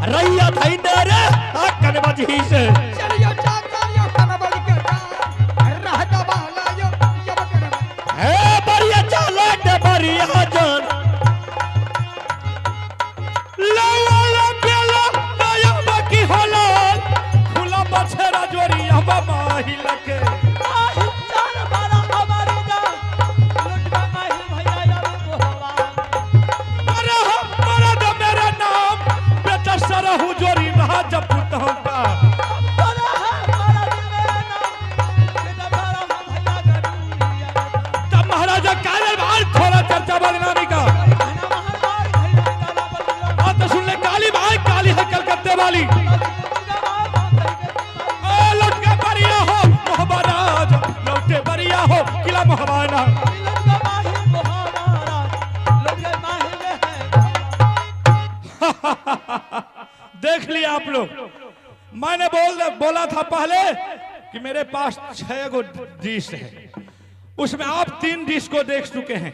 रैया धैने रे आ कनबजी से चलियो चाचा यो कनबल के रहता बाला यो जब कनबल हे बढ़िया चला डे बढ़िया जान लाला बेला नया बाकी होला खुला बछेरा जोरी हम माही लके आही चार बारा हमारे जा लुटवा माही भैया अब मोहवा अरे हम मरद मेरा नाम बेटा सरहु जोरी राजा पुतहु का बड़ा है मरद मेरा नाम बेटा बड़ा हम भैया गडूरिया तब महाराजा काले बाल थोड़ा चर्चा बदनामी का कहना महाराज भैया काला बदला आ तो सुन ले काली भाई काली है कलकत्ते वाली ओ लौट के बरिया हो मोहबराज लौटे बरिया हो किला मोहबाना देख लिया आप लोग, मैंने बोला था पहले कि मेरे पास 6 गो डिश है, उसमें आप 3 डिश को देख चुके हैं।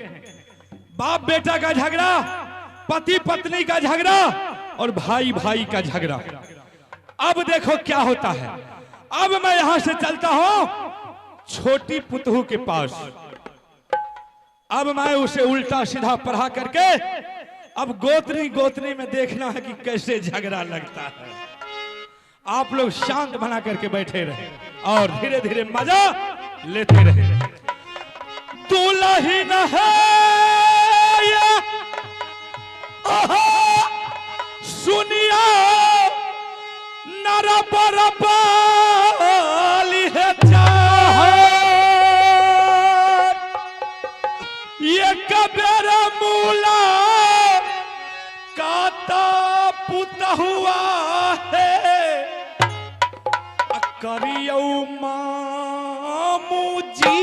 बाप बेटा का झगड़ा, पति पत्नी का झगड़ा और भाई भाई का झगड़ा। अब देखो क्या होता है। अब मैं यहां से चलता हूं छोटी पुतहू के पास। अब मैं उसे उल्टा सीधा पढ़ा करके अब गोतनी गोतनी में देखना है कि कैसे झगड़ा लगता है। आप लोग शांत बना करके बैठे रहे और धीरे धीरे मजा लेते रहे। दुल्हन है ये, सुनिया नर पर पाली है चाह, ये कबेर मूला काता पुत हुआ है, करियो मामू जी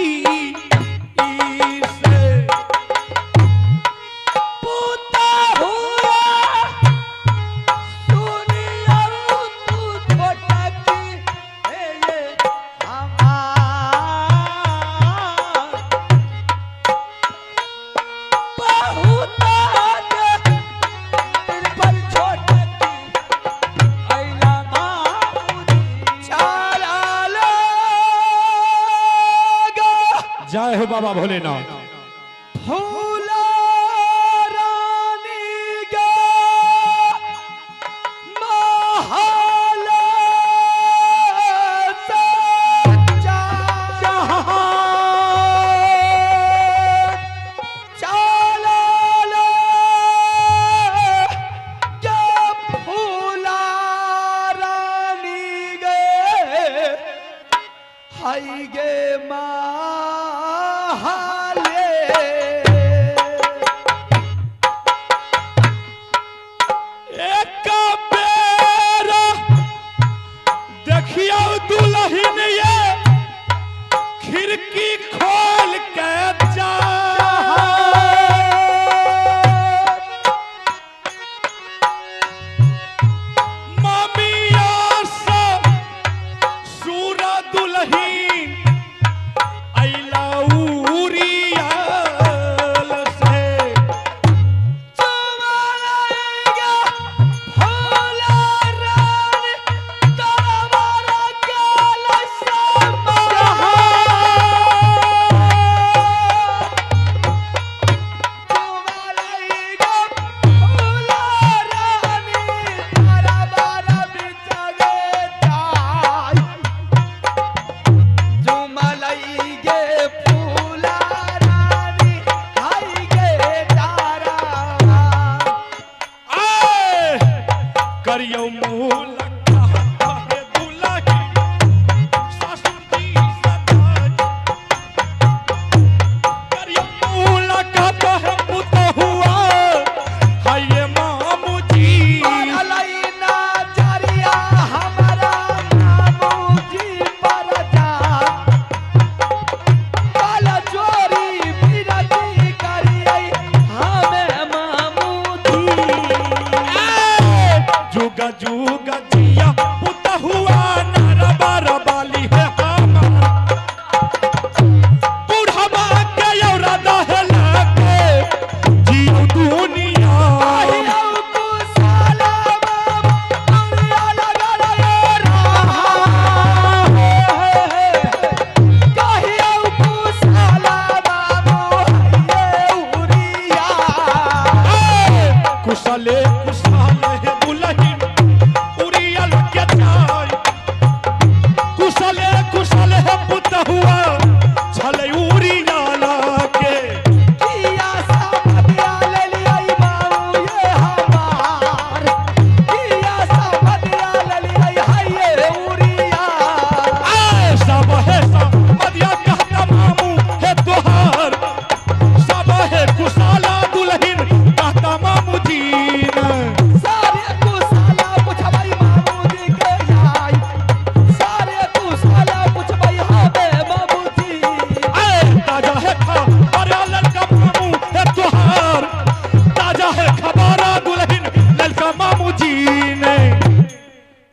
से पुता हुआ सुनिया तू छोटा की है ये हमार बहुत दिल पर छोटा की ऐला मामू चला लगा जय हो बाबा भोलेनाथ। फूला रानी गा महल सजा चला गा फूला रानी गे हाय गे महाले एक बेर देखियो दुल्हन ये खिड़की खोल के जा, मामिया सब सूरा दुल्हन अइला उरियल से। चुमाएगा भोला रानी तरवारा काला समा चुमाएगा भोला रानी तरवारा बिचगे जाय चुमाएगे फूला रानी हाय गे तारा आए करियो मूल कहे दुल्हन ससुर जी सताज, करियो मूल कहे पुतहुआ हाय मामू जी। लैना जरिया हमारा मामू जी पर जा बाल चोरी बिरती करिए हमें मामू जी। जुगा जुगा जिया पुतहुआ नरबार बाली है हमार, बुढ़वा के औरा दहला के जियो दुनिया। आहिरौ कुशाला बाबा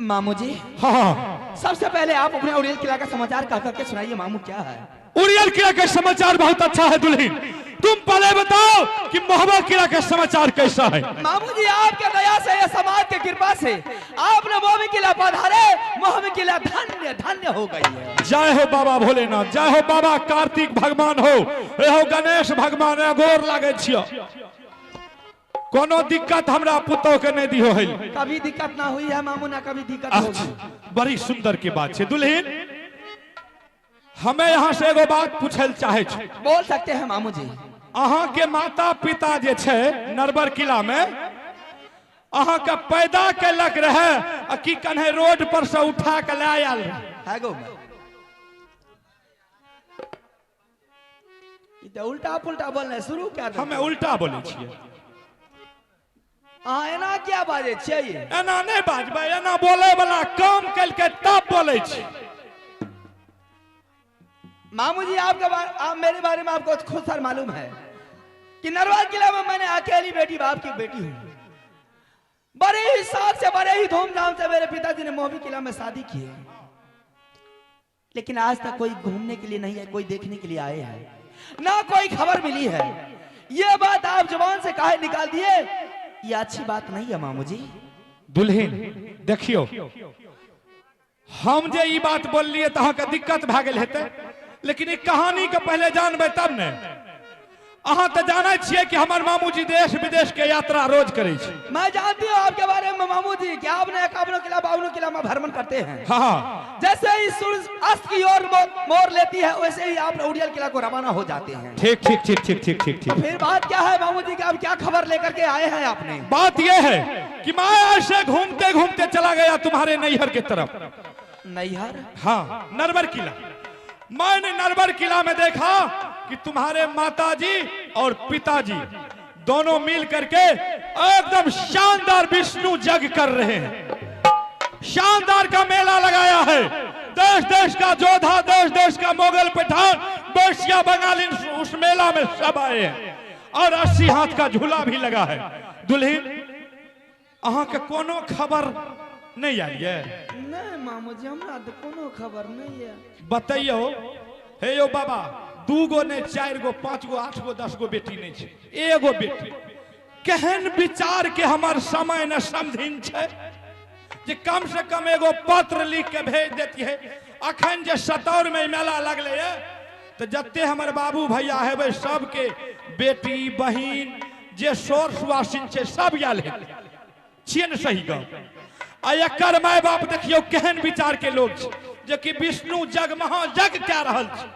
मामू जी, हाँ, सबसे पहले आप अपने उड़ियल किला का समाचार कह करके सुनाइए मामू, क्या है? उड़ियल किला का समाचार बहुत अच्छा है दुल्हन। तुम पहले बताओ कि महोबा किला का समाचार कैसा है? मामू जी, आपके दया से या समाज के कृपा से आपने महोबा किला पधारे, महोबा किला धन्य धन्य हो गई है। जय हो बाबा भोलेनाथ, जय हो बाबा कार्तिक भगवान हो, ए हो गणेश भगवान, ए गोर लागे छियो। कोनो दिक्कत हमरा पुतोह के नहीं दिहो है। कभी दिक्कत ना हुई है मामू, ना कभी दिक्कत होगी। बड़ी सुंदर की बात है दुल्हन। हमें यहाँ से एगो बात पूछल चाहे छी। बोल सकते हैं मामू जी। अहाँ के माता पिता जे छै नरवर किला में अहाँ के पैदा केलक रहे आ की कन्हे रोड पर से उठा के ले आयल रहे? गो उल्टा पुल्टा बोलना शुरू क्या? हमें उल्टा बोले छियै। अहाँ एना क्या बाजै छियै? एना नहीं बाजबै, एना बोले वाला काम केलकै तब बोले छी। मामू जी, आपके आप मेरे बारे में आपको खुद सर मालूम है कि नरवर किला में मैंने अकेली बेटी बाप की बेटी हूँ। बड़े ही साथ से बड़े ही धूमधाम से मेरे पिताजी ने महोबी किला में शादी की है, लेकिन आज तक कोई घूमने के लिए नहीं है, कोई देखने के लिए आए हैं ना कोई खबर मिली है। ये बात आप जुबान से काहे निकाल दिए, ये अच्छी बात नहीं है मामू जी। दुल्हन देखियो, हम जे ई बात बोललिए तो अहाँके दिक्कत भए गेल हेतै, लेकिन ई कहानी के पहले जानबै तब ने। अहाँ तो जानै छियै कि हमर मामूजी देश विदेश के यात्रा रोज करै छै। मैं जानती हूँ आपके बारे में मामू जी कि आपने 51 किला 52 किला में भ्रमण करते हैं। हाँ, जैसे ही सूरज अस्त की ओर मोड़ लेती है वैसे ही आप उड़ियल किला को रवाना हो जाते हैं। ठीक ठीक ठीक ठीक ठीक ठीक ठीक। फिर बात क्या है मामू जी की, आप क्या खबर लेकर के आए हैं आपने? बात यह है कि मैं ऐसे घूमते घूमते चला गया तुम्हारे नैहर के तरफ। नैहर? हाँ, नरवर किला। मैंने नरवर किला में देखा कि तुम्हारे माताजी और पिताजी दोनों मिल करके एकदम शानदार विष्णु यज्ञ कर रहे हैं। शानदार का मेला लगाया है। देश देश का जोधा, देश देश का मुगल पठान, बर्शिया बंगाली उस मेला में सब आए हैं और 80 हाथ का झूला भी लगा है। दुल्हन, अहाँ के कोनो खबर नहीं आई है? नहीं मामू जी, हमरा तो कोनो खबर नहीं है। बतैयो हे यो बाबा, 2 गो नहीं 4 गो 5 गो 8 गो 10 गो बेटी नहीं छै, एगो बेटी। केहन विचार के हमर समय न समझिन छै जे कम से कम एगो पत्र लिख के भेज देती है। अखन जे सतौर में मेला लगले है तो जते हमर बाबू भैया हेबै सबके बेटी बहिन जे सोर सुवासिन छै सब आयल हेतै। छियै ने सही गप? आ एकर my बाप देखियौ केहन विचार के लोग छै जे कि विष्णु जग महाजग कए रहल छै।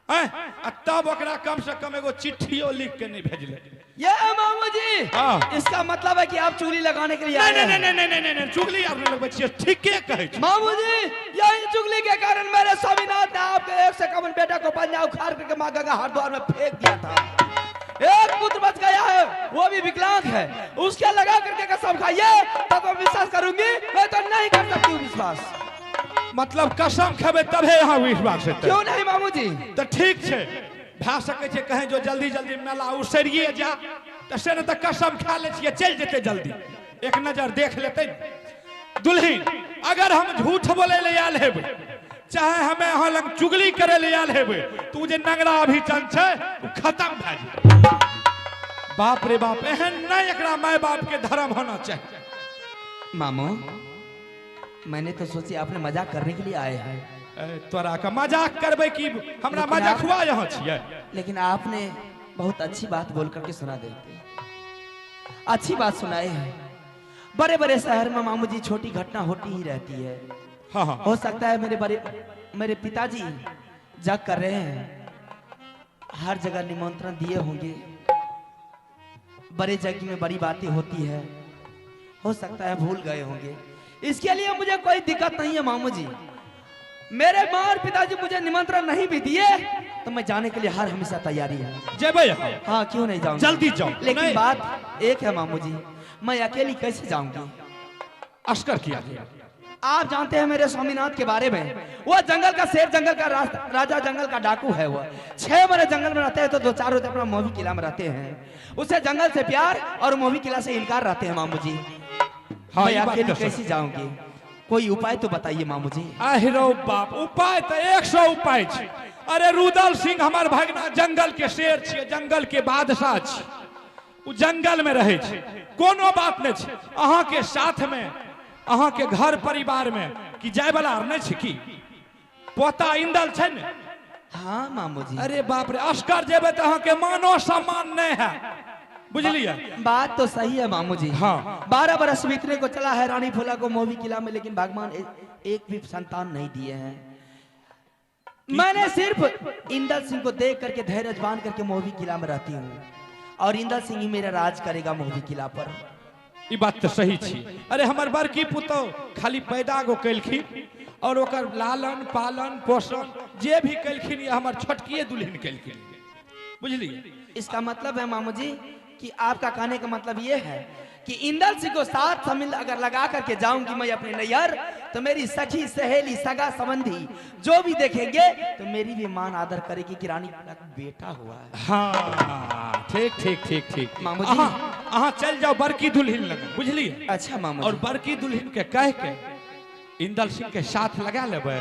आ तब ओकरा कम से कम एगो चिट्ठियो लिख के नहीं भेजले। ये मामू जी, हाँ। इसका मतलब है कि आप चुगली लगाने के लिए आए नहीं नहीं नहीं नहीं नहीं नहीं, चुगली आप नहीं लगबै छियै, ठीके कहै छी मामू जी। यही चुगली के कारण मेरे स्वामीनाथ ने आपके एक से कम बेटा को पंजा उखाड़ करके माँ गंगा हरिद्वार में फेंक दिया था। एक पुत्र बच गया है, वो भी विकलांग है, उसके लगा करके कसम खाइए तब मैं विश्वास करूंगी, मैं तो नहीं कर सकती हूँ विश्वास। मतलब कसम खेबै तबे यहाँ विश्वास हेतै। क्यों नहीं मामू जी? तो ठीक छै, भए सकै छै कहीं जो जल्दी जल्दी मेला उसरिए जा तो से ने तऽ कसम खा लै छियै चलि जेतै जल्दी, एक नजर देख लेतै। दुल्हन, अगर हम झूठ बोले ले आयल हेबै, चाहे हमें अहाँ लग चुगली करे ले आयल हेबै, तो उ जे नंगरा अभिचन छै उ खत्म भए जेतै। बाप रे बाप, एहन नहीं एकरा my बाप के धर्म होना चाहिए। मामू, मैंने तो सोची आपने मजाक करने के लिए आए हैं। तोरा का मजाक करबै कि हमरा मजाक हुआ यहाँ छियै? लेकिन आपने बहुत अच्छी बात बोल करके सुना देते, अच्छी बात सुनाए हैं। बड़े बड़े शहर में मामू जी छोटी घटना होती ही रहती है। हाँ हाँ। हो सकता है मेरे पिताजी जग कर रहे हैं, हर जगह निमंत्रण दिए होंगे, बड़े जग में बड़ी बातें होती है, हो सकता है भूल गए होंगे। इसके लिए मुझे कोई दिक्कत नहीं है मामू जी। मेरे माँ और पिताजी मुझे निमंत्रण नहीं भी दिए तो मैं जाने के लिए हर हमेशा तैयारी है। जेबै? हाँ, क्यों नहीं जाऊंगी, जल्दी जाओ। लेकिन बात एक है मामू जी, मैं अकेली कैसे जाऊंगी? अस्कर किया गया। आप जानते हैं मेरे स्वामीनाथ के बारे में, वो जंगल का शेर, जंगल का राजा, जंगल का डाकू है। वो 6 महीने जंगल में रहते हैं तो 2-4 रोज अपना मोहवी किला में रहते हैं। उसे जंगल से प्यार और मोहवी किला से इनकार रहते हैं मामू जी। हाँ, मैं अकेली कैसे जाऊंगी? कोई उपाय तो बताइए मामू जी। आहिरो बाप, उपाय तो 100 उपाय छै। अरे रुदल सिंह हमार भगना जंगल के शेर छियै, जंगल के बादशाह छै, उ जंगल में रहै छै, कोनो बात नहीं छै। अहाँ के साथ में अहाँ के घर परिवार में कि जाय वाला आर नहीं छै की? पोता इंदल छै ने? हाँ मामू जी। अरे बाप रे, अस्कर जेबै तो अहाँ के मानो सम्मान नहीं है, बुझलिए? बात तो सही है मामू जी। हाँ। 12 बरस बीतने को चला है रानी फूला को मोवी किला में, लेकिन भगवान एक भी संतान नहीं दिए हैं। मैंने सिर्फ इंदल सिंह को देख करके धैर्य बांध करके मोवी किला में रहती हूँ और इंदल सिंह ही मेरा राज करेगा मोवी किला पर। ई बात तो सही छी। अरे हमर बड़की पुतोह खाली पैदा गो कैलखिन और ओकर लालन पालन पोषण जे भी कैलखिन ये हमर छोटकिए दुल्हन कैलखिन, बुझलिए? इसका मतलब है मामू जी कि आपका कहने का मतलब ये है कि इंदल सिंह को साथ समिल अगर लगा करके जाऊंगी मैं अपने नैहर, तो मेरी सखी सहेली सगा संबंधी जो भी देखेंगे तो मेरी भी मान आदर करेगी कि रानी का बेटा हुआ है। हाँ ठीक ठीक ठीक ठीक मामू जी। अहाँ चल जाओ बड़की दुल्हन लग, बुझलिए? अच्छा मामू। और बड़की दुल्हन के कह के इंदल सिंह के साथ लगा लेबै,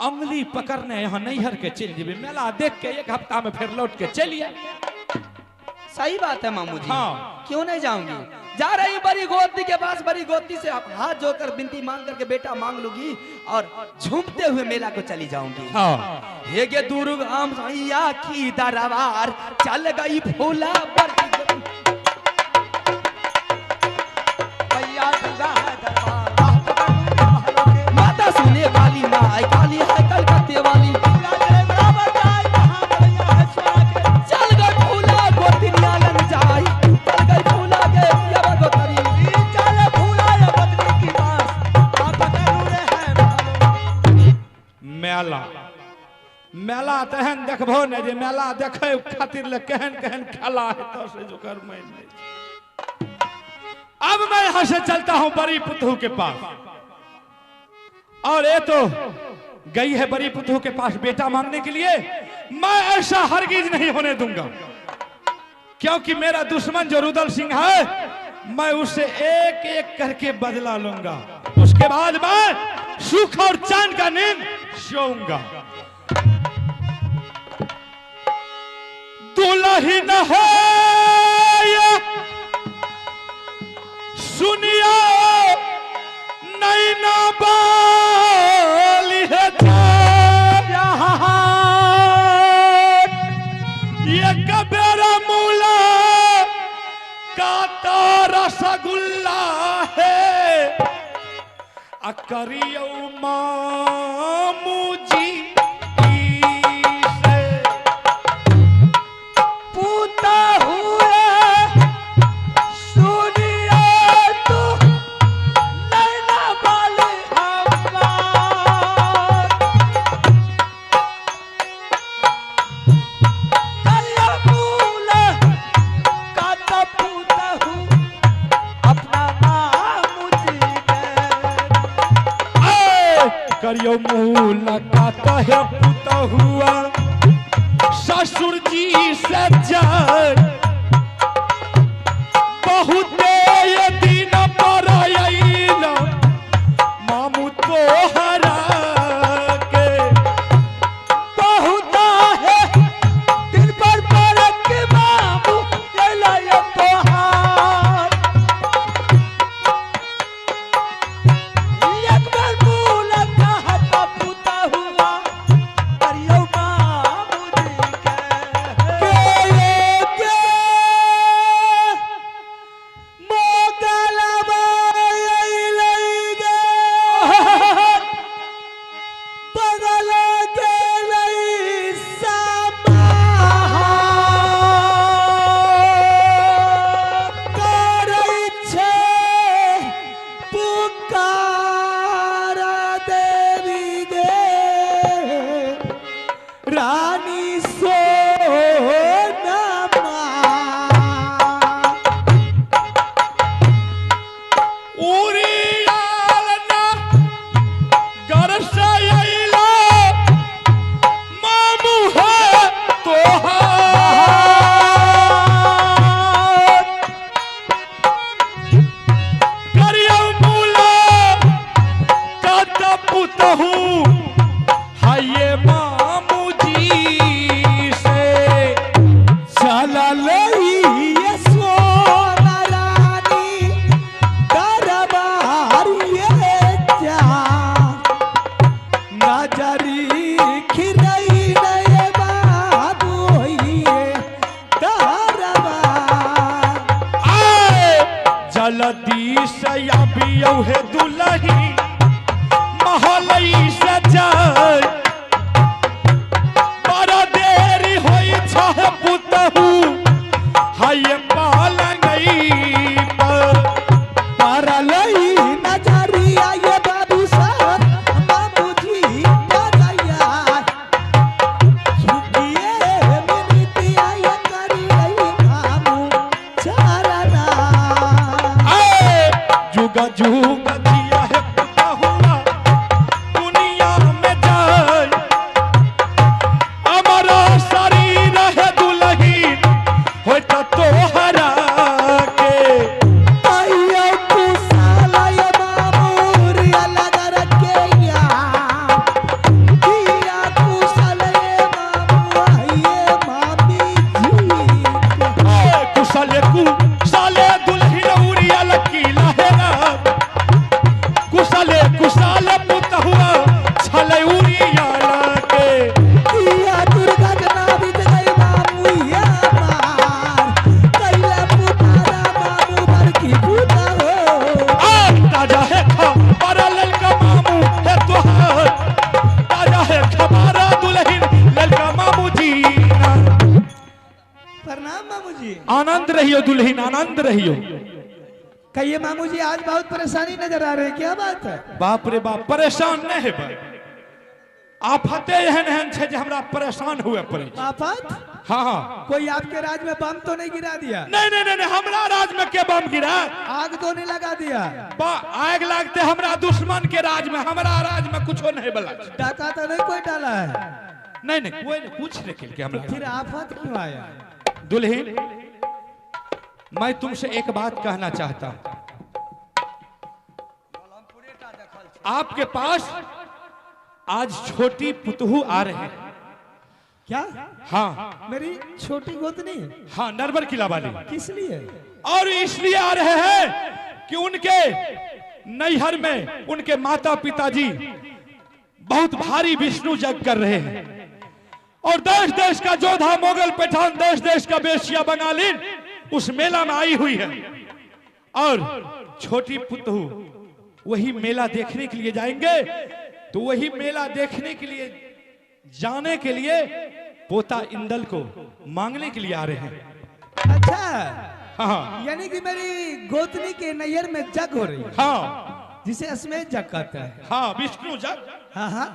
अंगली पकड़ने यहाँ नैहर के चल जेबै, मेला देख के एक हफ्ता में फिर लौट के चलिए। सही बात है मामू जी। हाँ। क्यों नहीं जाऊंगी? जा रही बड़ी गोदी के पास, बड़ी गोदी से हाथ जोड़कर विनती मांग करके बेटा मांग लूंगी और झूमते हुए मेला को चली जाऊंगी। हाँ। हे गे दुर्गा मैया की दरबार चल गई फूला माता सुने काली माई, काली है कलकत्ते वाली, चल गई फूला गोतिनिया लन जाई, चल गई फूला के यवा गोतरी, चल फूला ये बदरी की बास आप करूरे है। मेला मेला तहन देखबो ने जे मेला देखे खातिर ले केहन केहन खेला है तो से जोकर मैं नहीं। अब मैं यहां से चलता हूं बड़ी पुतहू के पास, और ये तो गई है बड़ी पुतहू के पास बेटा मांगने के लिए। मैं ऐसा हरगिज नहीं होने दूंगा, क्योंकि मेरा दुश्मन जो रुदल सिंह है मैं उसे एक एक करके बदला लूंगा, उसके बाद मैं सुख और चैन का नींद सोऊंगा। दुल्हन है सुनियो नैना बाली है ये कबेरा मूला का रसगुल्ला है, अकरियो मामू जी से पूता हुए सुनिया तू नैना वाले अम्मा, करियो मूला का पूता हूँ अपना मामू जी के। करियो मूला का है पुता हुआ ससुर जी से जाए, बहुत दिन पर आइला मामू तो हरा के, बहुत है दिन पर पर के मामू ये तोहार, एक बार मूला का पुता हुआ करियो मामू जी के। के हे दुलही महलई सजाय बड़ा देरी होई छह पुतहू हाय पालंगई पर परलई नजरिया ये बाबू साहब बाबूजी बजाया झुकिए मिनतिया ये करियई मामू चरना। जुगा जुगा जिया है पुतहुआ दुनिया में जाय हमारा शरीर है दुलही होता तोहरा के आइयो कुसाला ये मामूर अलग रखे या किया कुसाला ये मामू आइए मामी जी। कुशले कुशले दुलही उरिया लकीला है कुशले कुशले पुतहुआ छले उरिया लके किया दुर्गा के नाम गई मामू या मार कैला पुतारा मामू बरकी पुता हो। आ ताजा है खबर ललका मामू है तोहार ताजा है खबर दुलहिन ललका मामू जी ना। प्रणाम मामू जी। आनंद रहियो दुल्हन आनंद रहियो। कहिए मामू जी आज बहुत परेशानी नजर आ रही है, क्या बात है? बाप रे बाप परेशान नहीं है बा आफते एहन एहन छे जे हमरा परेशान हुए पड़े। आफत? हाँ हाँ। कोई आपके राज में बम तो नहीं गिरा दिया? नहीं नहीं नहीं, नहीं हमरा राज में के बम गिरा? आग तो नहीं लगा दिया? आग लागते हमरा दुश्मन के राज में, हमरा राज में कुछो नहीं बला। डाका तो नहीं कोई डाला है? नहीं नहीं कोई नहीं, कुछ नहीं खेल के हमरा। फिर आफत क्यों आया? दुल्हन मैं तुमसे एक बात कहना चाहता हूं, आपके पास आज छोटी पुतहू आ रहे हैं। क्या? हाँ मेरी छोटी गोतनी है। हाँ नरवर किला वाली। किस लिए? और इसलिए आ रहे हैं कि उनके नैहर में उनके माता पिताजी बहुत भारी विष्णु यज्ञ कर रहे हैं और देश देश का जोधा मुगल पठान देश देश का बेशिया बंगालीन उस मेला में आई हुई है और छोटी पुतहू वही मेला देखने के लिए जाएंगे तो वही मेला देखने के लिए जाने के लिए पोता इंदल को मांगने के लिए आ रहे हैं। अच्छा हाँ। यानी कि मेरी गोतनी के नैहर में जग हो रही है। हाँ जिसे असमेत जग कहते हैं। हाँ विष्णु जग। हाँ हाँ।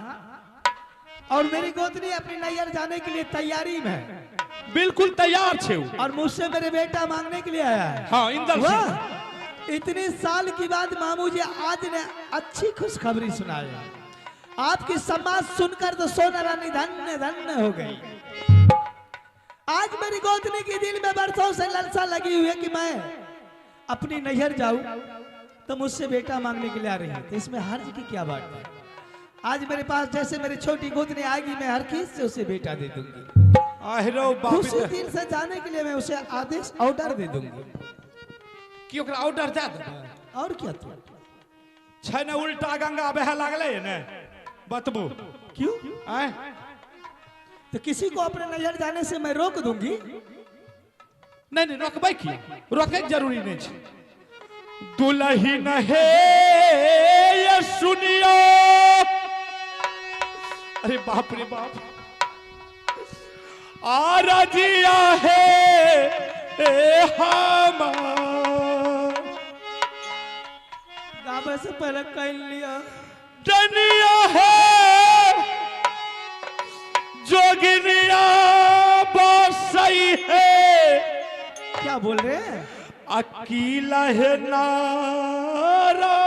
और मेरी गोतनी अपनी नैहर जाने के लिए तैयारी में है। बिल्कुल तैयार छे और मुझसे मेरे बेटा मांगने के लिए आया है। हाँ इंदल। वाह इतने साल की बाद मामू जी आज ने अच्छी खुशखबरी सुनाई। आपकी समाज सुनकर तो सोना रानी धन्य धन्य हो गई। आज मेरी गोतनी के दिल में बरसों से ललसा लगी हुई है कि मैं अपनी नैहर जाऊं तो मुझसे बेटा मांगने के लिए आ रही है, तो इसमें हर्ज की क्या बात है? आज मेरे पास जैसे मेरी छोटी गोतनी आएगी मैं हर चीज से उसे बेटा दे दूंगी। खुशी दिल से जाने के लिए मैं उसे आदेश ऑर्डर दे दूंगी। कि ओकरा ऑर्डर दे देबै? और क्या तू छै ने उल्टा गंगा बहे लागलै ने बतबू क्यों? आए तो किसी को अपने नजर जाने से मैं रोक दूंगी? नहीं नहीं रोकबै की, रोके जरूरी नहीं छै। दुलही हे ये सुनियो, अरे बाप रे बाप, आ रजिया है ए हमार गावे से पहले कह लिया दुनिया है जोगिनिया बसई है। क्या बोल रहे हैं? अकीला है नारा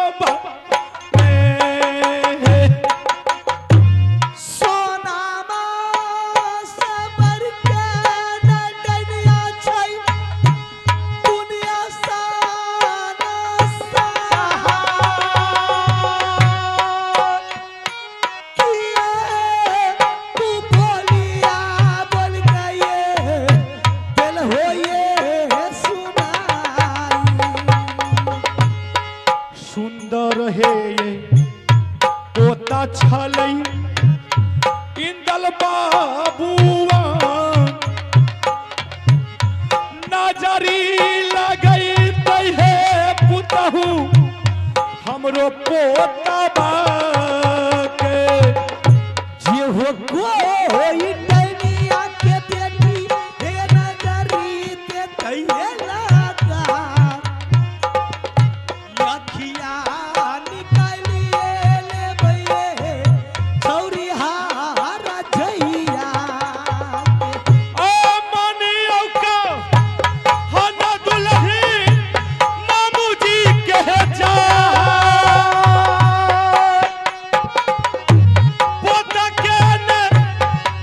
इंदल बाबुआ नजरी लगई है पुतहू हम हमरो पोता के जे हो कोई डैनिया के बेटी हे नजरी ते तैये लागा अखिया निकालिए ले भैये छौरी हारा जइया ओ मानियो का हना दुल्ही मामूजी के जा पोता के न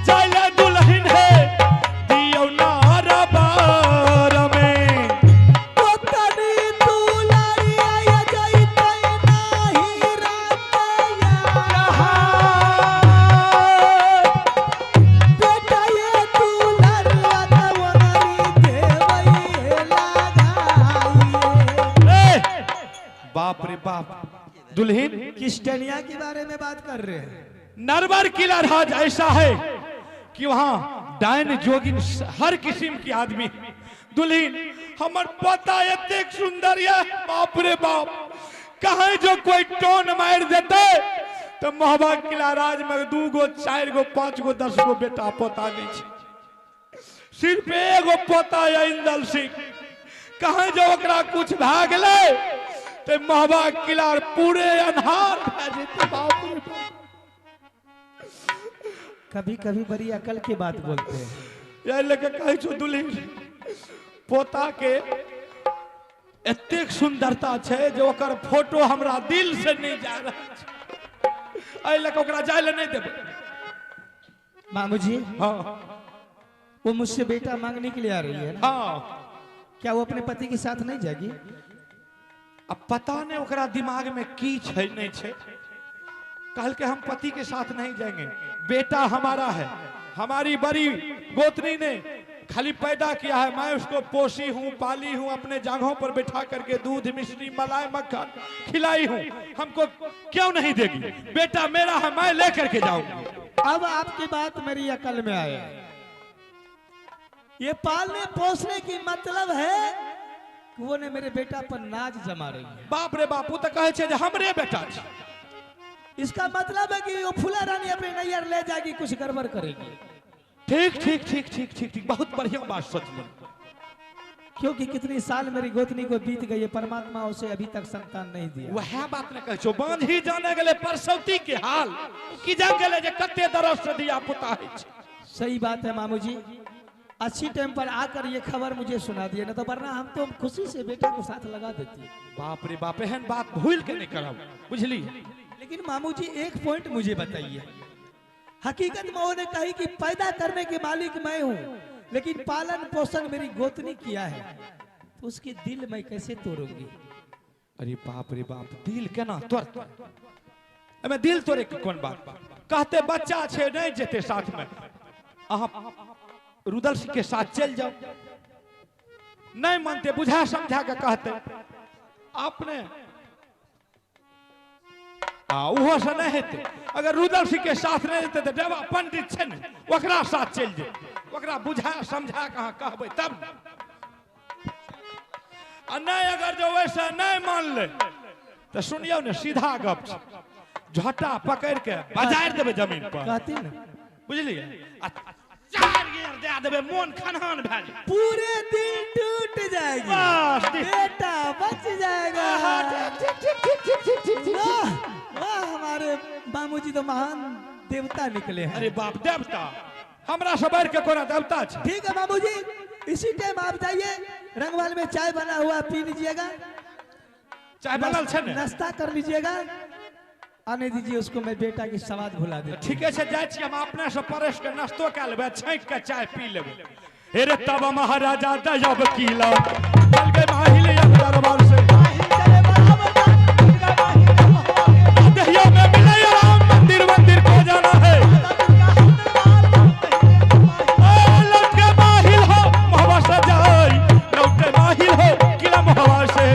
जाइले दुल्हन है दियो नारा बार में पोतनी दुलारी आया जइतै नाही रातैया बेटा ये दुलरवा तवनरी देवई लगाइए। ए, बाप रे बाप दुल्हन किस डनिया के बारे में बात कर रहे हैं? नरवर किला राज ऐसा है कि वहां डायन जोगिन हर किस्म की आदमी। दुल्हन हमर पोता एतेक सुंदर ये बाप रे बाप कहीं जो कोई टोन मार देते तो मोहबा किला राज में 2 गो 4 गो 5 गो 10 गो बेटा पोता नहीं छे, सिर्फ एगो पोता है इंदल सिंह। कहीं जो ओकरा कुछ भए गेलै तो मोहबा किला पूरे अन्हार भए जेतै। बाप रे बाप कभी कभी बड़ी अकल की बात बोलते हैं। यही लेके कहै छौ दुल्हन पोता के एतेक सुंदरता छै जे ओकर फोटो हमरा दिल से नहीं जा रहल छै, एहि लेके ओकरा जाय ले नहीं देबै। मामूजी हाँ वो मुझसे बेटा मांगने के लिए आ रही है ना? हाँ क्या वो अपने पति के साथ नहीं जाएगी? अब पता नहीं ओकरा दिमाग में की छै नहीं छै। कल के हम पति के साथ नहीं जाएंगे, बेटा हमारा है, हमारी बड़ी गोतनी ने खाली पैदा किया है, मैं उसको पोसी हूँ पाली हूँ, अपने जांघों पर बैठा करके दूध मिश्री मलाई मक्खन खिलाई हूँ, हमको क्यों नहीं देगी? बेटा मेरा है, मैं लेकर के जाऊंगी। अब आपकी बात मेरी अकल में आया। ये पालने पोसने की मतलब है कि वो ने मेरे बेटा पर नाज जमा रही है। बाप रे बाप, वो तो कहे छे जे हमरे बेटा छे। इसका मतलब है कि वो फूला रानी अपने नैयर ले जाएगी, कुछ गड़बड़ करेगी। ठीक ठीक ठीक ठीक ठीक ठीक, बहुत बढ़िया बात सोचली। क्योंकि कितनी साल मेरी गोतनी को बीत गई है, परमात्मा उसे अभी तक संतान नहीं दिया। वह बात ने कहे छो, बांध ही जाने गेले परसौती के हाल की जान गेले जे कते दरस से दिया पुता है। सही बात है मामू जी, अच्छी टाइम पर आकर ये खबर मुझे सुना दिए, ना तो वरना हम तो खुशी से बेटा को साथ लगा देती। बाप रे बाप, एहन बात भूल के नहीं करब बुझली। लेकिन मामू जी एक पॉइंट मुझे बताइए, हकीकत में उन्होंने कही कि पैदा करने के मालिक मैं हूँ, लेकिन पालन पोषण मेरी गोतनी किया है, तो उसके दिल मैं कैसे तोड़ूंगी? अरे बाप रे बाप, दिल केना तोड़त? एमे दिल तोड़े के कोन बात? कहते बच्चा छे नहीं जेते साथ में, अहाँ रुदल सिंह के साथ चल जाओ, नहीं मानते बुझा समझा के कहते आपने आ उहो से नहीं हेतै। अगर रुदल सिंह के साथ नहीं जेतै तऽ देवा पंडित छै ने ओकरा साथ चलि जेतै, ओकरा बुझा समझा के अहाँ कहबै तब ने। आ नहीं अगर जो वैसे नहीं मानले तऽ सुनियौ ने, सीधा गप छै, झोटा पकड़ के बजारि देबै जमीन पर, कहती ना बुझलियै, आ 4 गियर दे देबै, मोन खनहान भए जेतै, पूरे दिल टूट जाएगी, बस बेटा बच जाएगा। ठीक ठीक ठीक ठीक ठीक ठीक ठीक। वाह वाह, हमारे मामूजी तो महान देवता निकले हैं। अरे बाप, देवता हमरा से बढ़ के कोना देवता छै। ठीक है मामूजी, इसी टाइम आप जाइए, रंगवाल में चाय बना हुआ पी लीजिएगा, चाय बनल छै ने, नाश्ता कर लीजिएगा, आने दीजिए उसको, मैं बेटा की समाज भुला दे। ठीके छै, जाइ छी हम अपने से परस के नाश्तो कए लेबै, छाँकि के चाय पी लेबै। हे रे तब महाराजा दजब किला चल गए माहिल अब दरबार से, दहिया में मिले राम मंदिर मंदिर को जाना है, लौट के माहिल हो मोहवा से जाई, लौट के माहिल हो किला मोहवा से।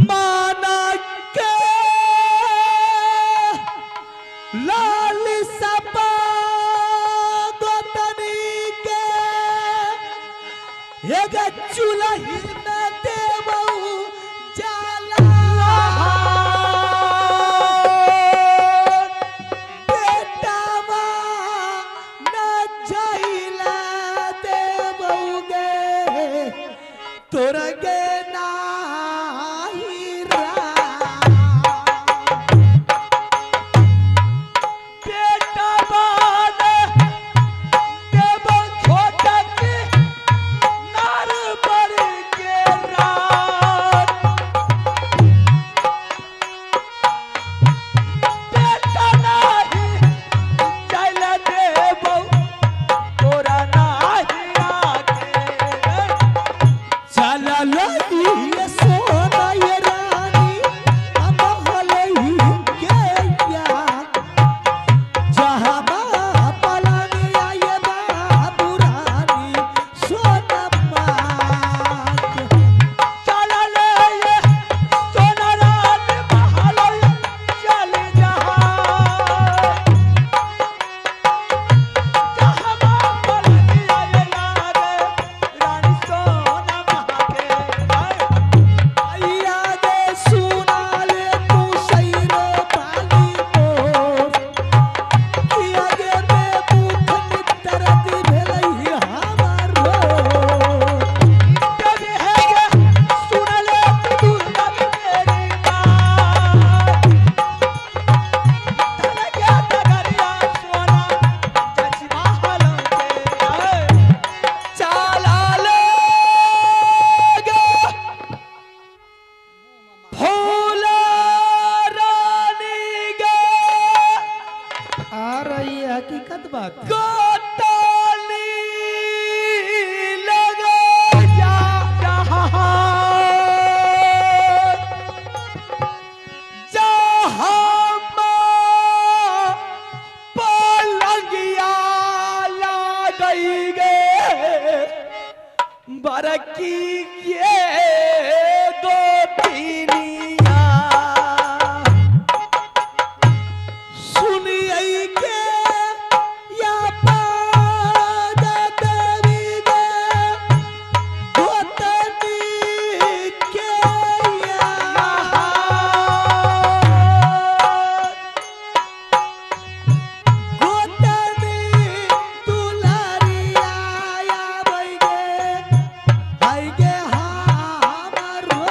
माना के लाल सपा गोतनी के नाही रा बेटा बान देव छोटा की नार पर के रात बेटा नाही चल देव तोरा नाही आके चल लई सोना ये रानी हम हलई के या जहाँ पलानी आए बाबू रानी सोना मात चल ले सोना रात महल चल जहाँ जहाँ पलनी आए यार रानी सोना महाके आइया दे सुना ले तू सैरो पाली मोर किया गे में भूख नितरत भेलई हमारो कभी है गे सुन ले तू दुर्गा मेरी बात धन के नगरिया सोना चचमा हलों के चला ले गे फूल रानी गे आ रही है हकीकत बात गोताली लगा जा जहाँ जहाँ पलंगिया लागई गे बरकी ये गोपिनिया सुनिए के या पाद देवी गे गोतनी के या गोतनी दुलारिया आबै गे आई गे हमरो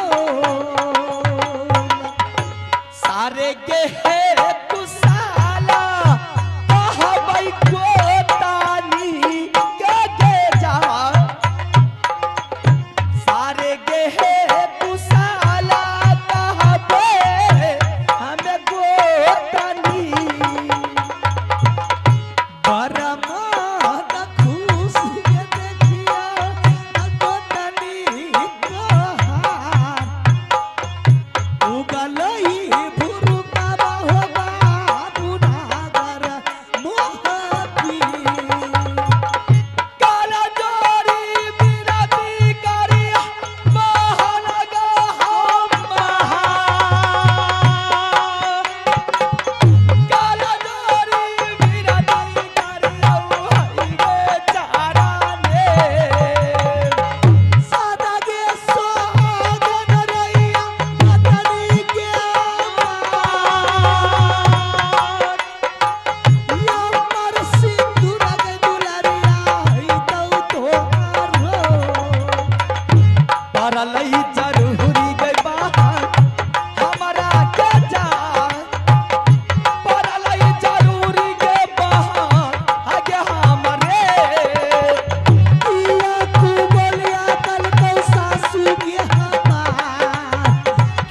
सारे गे हे कुसाला कहबै गोतानी के गे जा सारे गे हे कुसाला कहबै हमें गोतानी बरमान खुश के देखिया गोतनी तोहार उगलई भुरुका हो बाबू नागर मोहती काला जोरी बिराती करी महानगा हम महा काला जोरी बिराती करी औ हई गे चारा ने सादा गे सोहागन रैया गोतनी के मार या मर सिंदूर के दुलरिया हई तौ तोहार हो परलई जरूरी गई बहन हमरा के जा परलई जरूरी गे बहन आगे हमरे किया तू बोलिया कल को सासू के हमार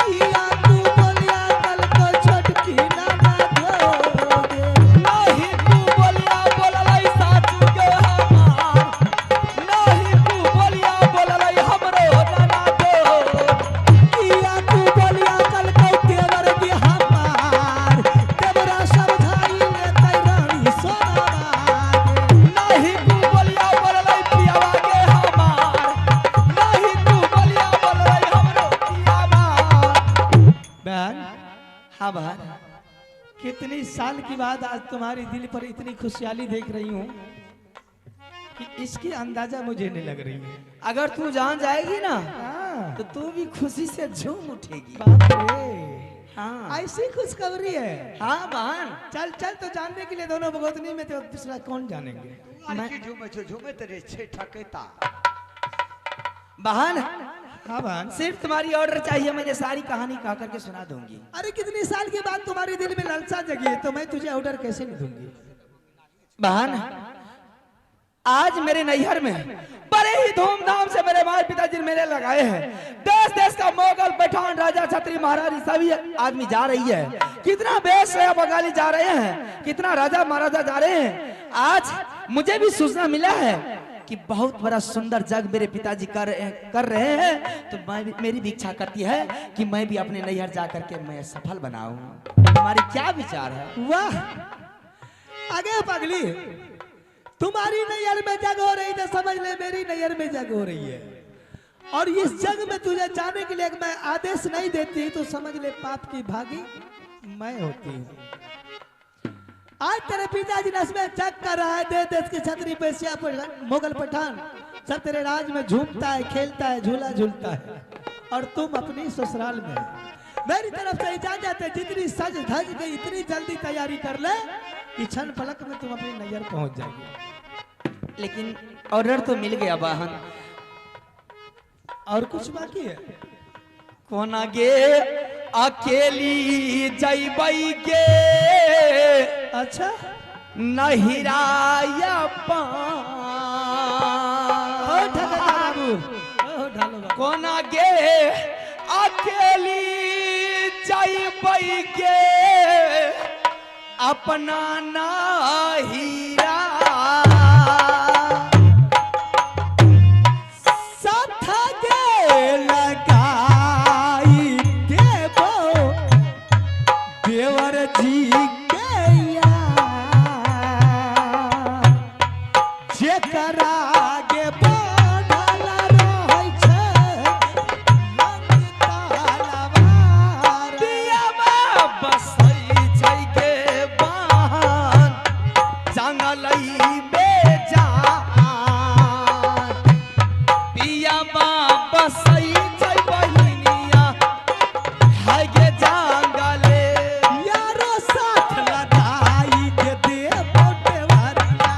किया तू बोलिया कल को छोटकी नाना धोगे नहीं तू बोलिया बोललई सासू के हमार नहीं तू बोलिया बोललई हमरो नाना दो किया तू बोलिया कल को देवर के हमार देवरा समझाई ले तै रानी सोना नहीं तू बोलिया बोललई पियावा के हमार नहीं तू बोलिया बोललई हमरो पियावा बहन हाँ बहन कितनी साल की बाद आज तुम्हारी दिल पर इतनी खुशहाली देख रही हूँ कि इसकी अंदाजा मुझे नहीं लग रही है। अगर तू जान जाएगी ना हाँ, तो तू भी खुशी से झूम उठेगी। बाप रे, हाँ ऐसी खुशखबरी है। हाँ बहन, चल चल तो जानने के लिए दोनों भगवतनी में तो दूसरा कौन जानेंगे। झूमे छो झूमे तेरे छे ठकेता। बहन हाँ बहन, सिर्फ तुम्हारी ऑर्डर चाहिए, मैंने सारी कहानी कह करके सुना दूंगी। अरे कितने साल के बाद तुम्हारे दिल में लालसा जगी है, तो मैं तुझे ऑर्डर कैसे नहीं दूंगी? बहन, आज मेरे नैहर में बड़े ही धूमधाम से मेरे माता पिताजी मेले लगाए हैं। देश देश का मुगल पठान राजा छत्री महाराज सभी आदमी जा रही है। कितना बेश बंगाली जा रहे हैं, कितना राजा महाराजा जा रहे हैं। आज मुझे भी सूचना मिला है कि बहुत बड़ा सुंदर जग मेरे पिताजी कर रहे हैं, तो मैं मेरी भी इच्छा करती है कि मैं भी अपने नैहर जा करके मैं सफल बनाऊं। तुम्हारी क्या विचार है? वाह, आगे पगली, तुम्हारी नैहर में जग हो रही तो समझ ले मेरी नैहर में जग हो रही है। और इस जग में तुझे जाने के लिए मैं आदेश नहीं देती तो समझ ले पाप की भागी मैं होती हूँ। आज तेरे पिताजी ने इसमें जग कर रहा है, देश देश के छत्री पेशिया मुगल पठान सब तेरे राज में झूमता है, खेलता है, झूला झूलता है, और तुम अपनी ससुराल में। मेरी तरफ से इजाजत है, जितनी सज धज गई इतनी जल्दी तैयारी कर ले कि क्षण पलक में तुम अपनी नैहर पहुंच जाएगी। लेकिन ऑर्डर तो मिल गया बहन, और कुछ बाकी है? कोना गे अकेली जइबै गे, अच्छा नहिराया बाबू, कोना गे अकेली जइबै गे अपना नहिरा साथ गे लगाई देबो देवर जी के जेकरा गे बान्हल रहै छै लंग तलवार, दियामा बसै छै गे बाहन जंगलई बेजान, पियामा बसै छै बहिनिया है गे जंगले, यारो साथ लगाई के देबो देवरिया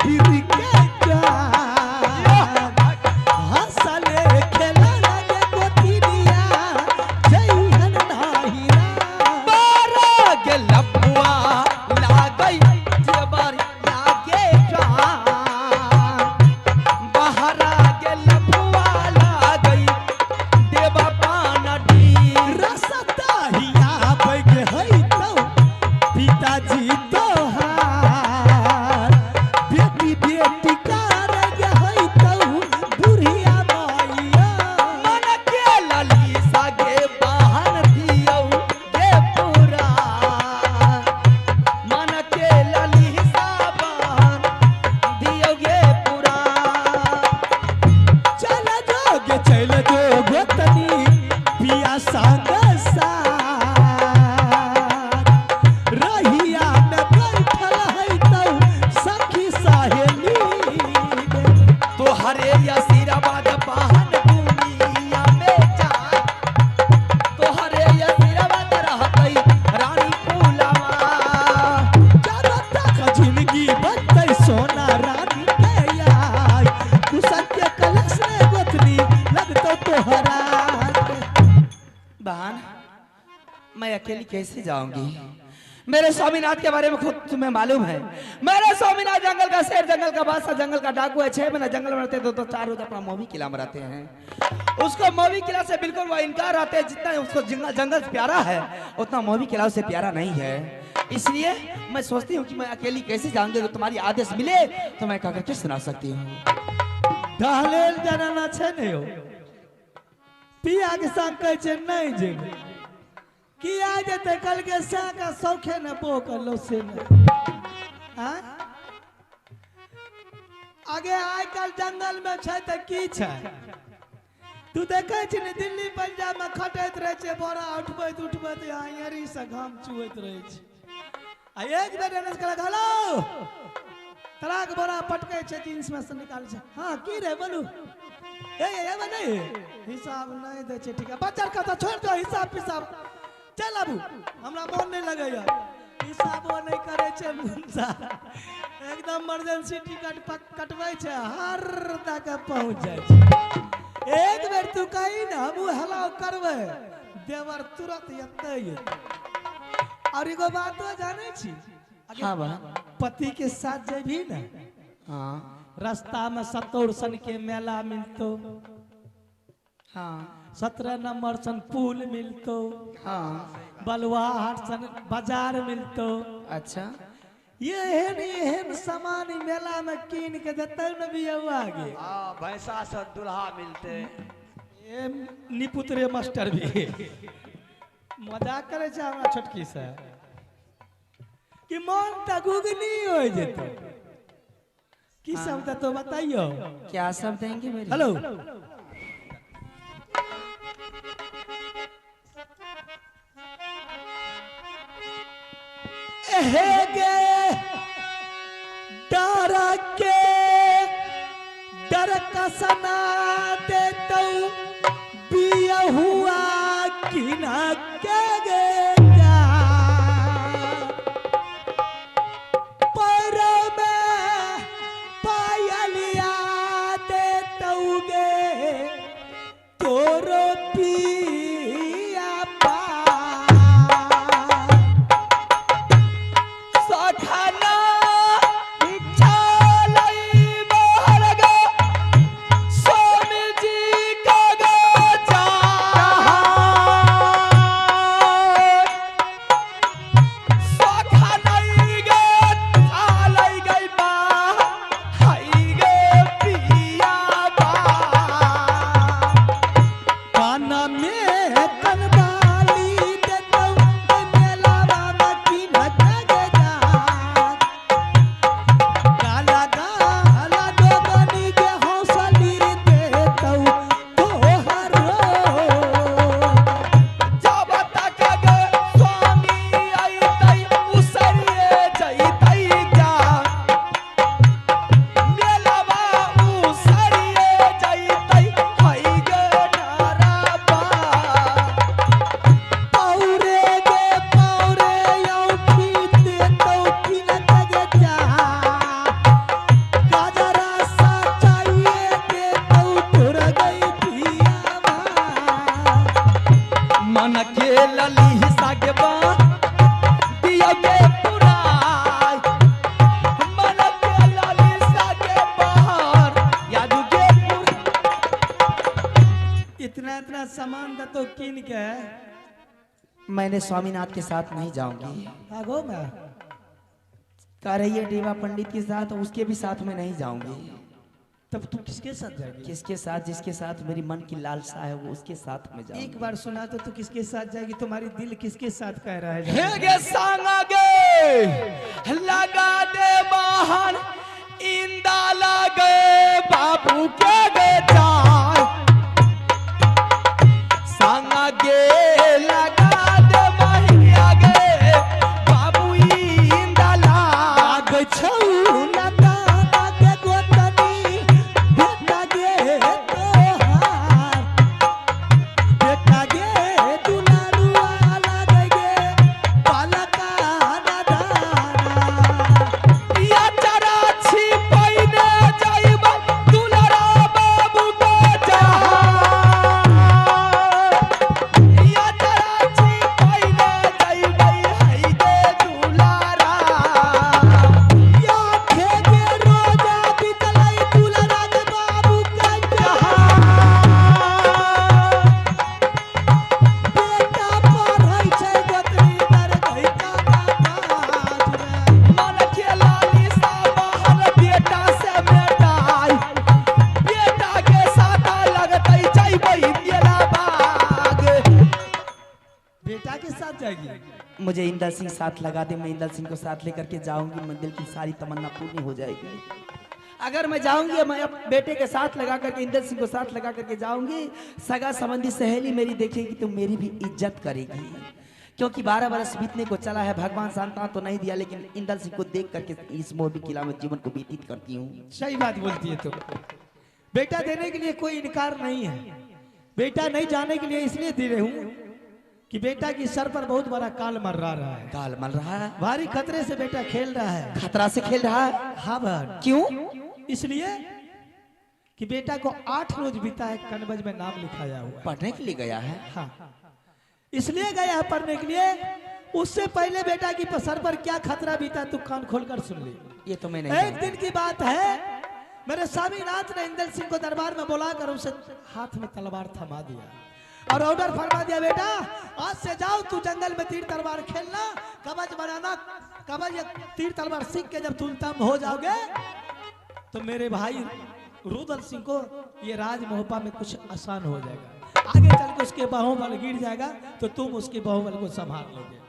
फिर के जान, हंसले खेला लगे गोतिनिया जइहन नाहिरा, बारा गे लपुआ लागै जेबर लागे जान, बहरा गे लपुआ लागै देवा पानडी, रसता हिया बैग है तो पिताजी तोहार, बेटी बेटी कार है तो बुढ़िया मैया, मन के ललीसा गे बहन दियौ गे पूरा, मन के ललीसा बहन दियौ गे पूरा, चल जोगे चल जो गोतनी पिया संग साथ, रहिया में बैठल है तो सखी सहेली, तोहरे आशीर्वाद बहन दुनिया में जा, तोहरे आशीर्वाद रहतै रानी फूलवा, जब तक जिंदगी बनतै सोना रानी के यार, कुशन के कलश रे गोतनी लगतो तोहरा। बहन मैं अकेली कैसे जाऊंगी? मेरे स्वामीनाथ के बारे में खुद तुम्हें मालूम है। मेरे स्वामीनाथ जंगल का शेर, जंगल का बादशाह, जंगल का डाकू है। 6 महीना जंगल में रहते हैं, 2 4 रोज अपना मोवी किला में रहते हैं। उसको मोवी किला से बिल्कुल वो इनकार आते हैं। जितना उसको जंगल से प्यारा है उतना मोवी किला से प्यारा नहीं है। इसलिए मैं सोचती हूँ कि मैं अकेली कैसे जाऊंगी। अगर तुम्हारी आदेश मिले तो मैं कह करके सुना सकती हूँ। ढहलेल जनाना छै ने यौ, पिया के संग कहै छै नहीं जेबै, किया जेतै? कल के सै का शौखे ने बो करलो से ने। आगे आइ काल्हि जंगल में छै तऽ की छै? तू देखै छी ने दिल्ली पंजाब में खटैत रहै छै, बोरा उठबैत उठबैत यहाँ से घाम चुबैत रहै छै। आ एक बेर एने से कहलक हेलो, तलाक बोरा पटकै छै, जींस में से निकालै छै। हाँ की रे बोलू, ए ए नहीं हिसाब नहीं दै छै, ठीक है बच्चा कथा छोड़ दो हिसाब पिसाब, चल आबू हमरा मन नहीं लगैया, हिसाबो नहीं करै छै मुंसा, एकदम इमरजेंसी टिकट कटबै छै, हर दऽ के पहुँच जाइ छै। एक बेर तू कही ना हम हला करबै देवर तुरंत एतै। और एगो बात तो जाने छी? हाँ बहन। पति के साथ जेबही ना, हाँ, रास्ता में 70 सन के मेला मिलतो, हाँ, 17 नंबर सन पुल मिलतो, हाँ, बलुआहाट सन बाजार मिलतो। अच्छा, ये एहन एहन सामान मेला में कीन के देते न बियाह गे। हाँ, भैंसा सन दुल्हा मिलते। ए निपुत्रे मास्टर भी मजाक करे छै हमरा छोटकी से कि मन त गुगनी हो जेतो। की सब तो बताइयो, क्या सब देंगे मेरे? हेलो, एहे गे डर के डर कसना देतौ बिया हुआ कि ना के गे जा पर में पायलिया देतौ गे तोरो पिया पा सखना चलई बहरगा स्वामी जी का गजा सखना गे चलई गई बा हाय गे पिया बा काना में कनबाली देतौ मेलावा में की न के जा गाला गाला दोगनी के हौसली देतौ तोहरो जब तक गे स्वामी अइतै उसरिए जइतै जा मेलवा उसरिए जइतै हई गे डरबा। पौरे गे पौरे औठी देतौ की न के जा गाजरा सा चाहिए देतौ तोर गई पियावा। मन के लली सागबा दिया के पुराय मन के लली सागे बाहर यादू के पुर इतना इतना सामान दतो कीन के। मैंने स्वामीनाथ के साथ नहीं जाऊंगी। आगो मैं कह रही है देवा पंडित के साथ, उसके भी साथ में नहीं जाऊंगी। तब तू किसके साथ जाएगी? किसके साथ? जिसके साथ मेरी मन की लालसा है वो उसके साथ में जाऊंगी। एक बार सुना तो तू किसके साथ जाएगी? तुम्हारी दिल किसके साथ कह रहा है? हे गे संग गे लगा दे बहन इंदा लगे बाबू के गे जाय संग गे लगा दे महिया गे बाबू इंदा लाग आग छौ लगा के गोतनी बेटा गे तोहार बेटा गे दुलारुआ लागे गे पालका दादा या चरा छिपैने जाइब दुलारा बाबू के जहां या चरा छिपैने जाइब हई गे दुलारा या खेगे रोजा बितलाई दुलारा के बाबू के जहां बेटा पढ़ै छै गोतनी दर गई का बाज में। मन के लाली सा बाहर बेटा से बेटाई बेटा के साथ लगतै जइबै मेला बाग। बेटा के साथ जाएगी? मुझे इंदल सिंह साथ लगा दे, मैं इंदल सिंह को साथ लेकर के जाऊंगी, मंदिर की सारी तमन्ना पूरी हो जाएगी। अगर मैं जाऊंगी, मैं अब बेटे के साथ लगा करके इंदल सिंह को साथ लगा करके जाऊंगी, सगा संबंधी सहेली मेरी देखेगी तो मेरी भी इज्जत करेगी, क्योंकि 12 बरस बीतने को चला है, भगवान संतान तो नहीं दिया, लेकिन इंदल सिंह को देख करके इस मोहबी किला में जीवन को व्यतीत करती हूँ। सही बात बोलती है तुम। बेटा देने के लिए कोई इनकार नहीं है, बेटा नहीं जाने के लिए इसलिए दे रही हूँ कि बेटा की सर पर बहुत बड़ा काल मर्रा रहा है। काल मल रहा है, भारी खतरे से बेटा खेल रहा है। खतरा से खेल रहा है। हाँ बहन। क्यों? इसलिए कि बेटा को 8 रोज बीता है, कनबज में नाम लिखाया हुआ है। पढ़ने के लिए गया है। हाँ, इसलिए गया है पढ़ने के लिए। उससे पहले बेटा की सर पर क्या खतरा बीता तू कान खोलकर सुन ले। ये तो मैं नहीं। एक दिन की बात है, मेरे स्वामीनाथ ने इंदल सिंह को दरबार में बुलाकर उसे हाथ में तलवार थमा दिया और ऑर्डर फरमा दिया, बेटा आज से जाओ तू जंगल में तीर तलवार खेलना, कवच बनाना, कवच या तीर तलवार सीख के जब तुम तम हो जाओगे तो मेरे भाई रुदल सिंह को ये राज मोहपा में कुछ आसान हो जाएगा, आगे चल के उसके बाहुबल गिर जाएगा तो तुम उसके बाहुबल को संभाल लोगे।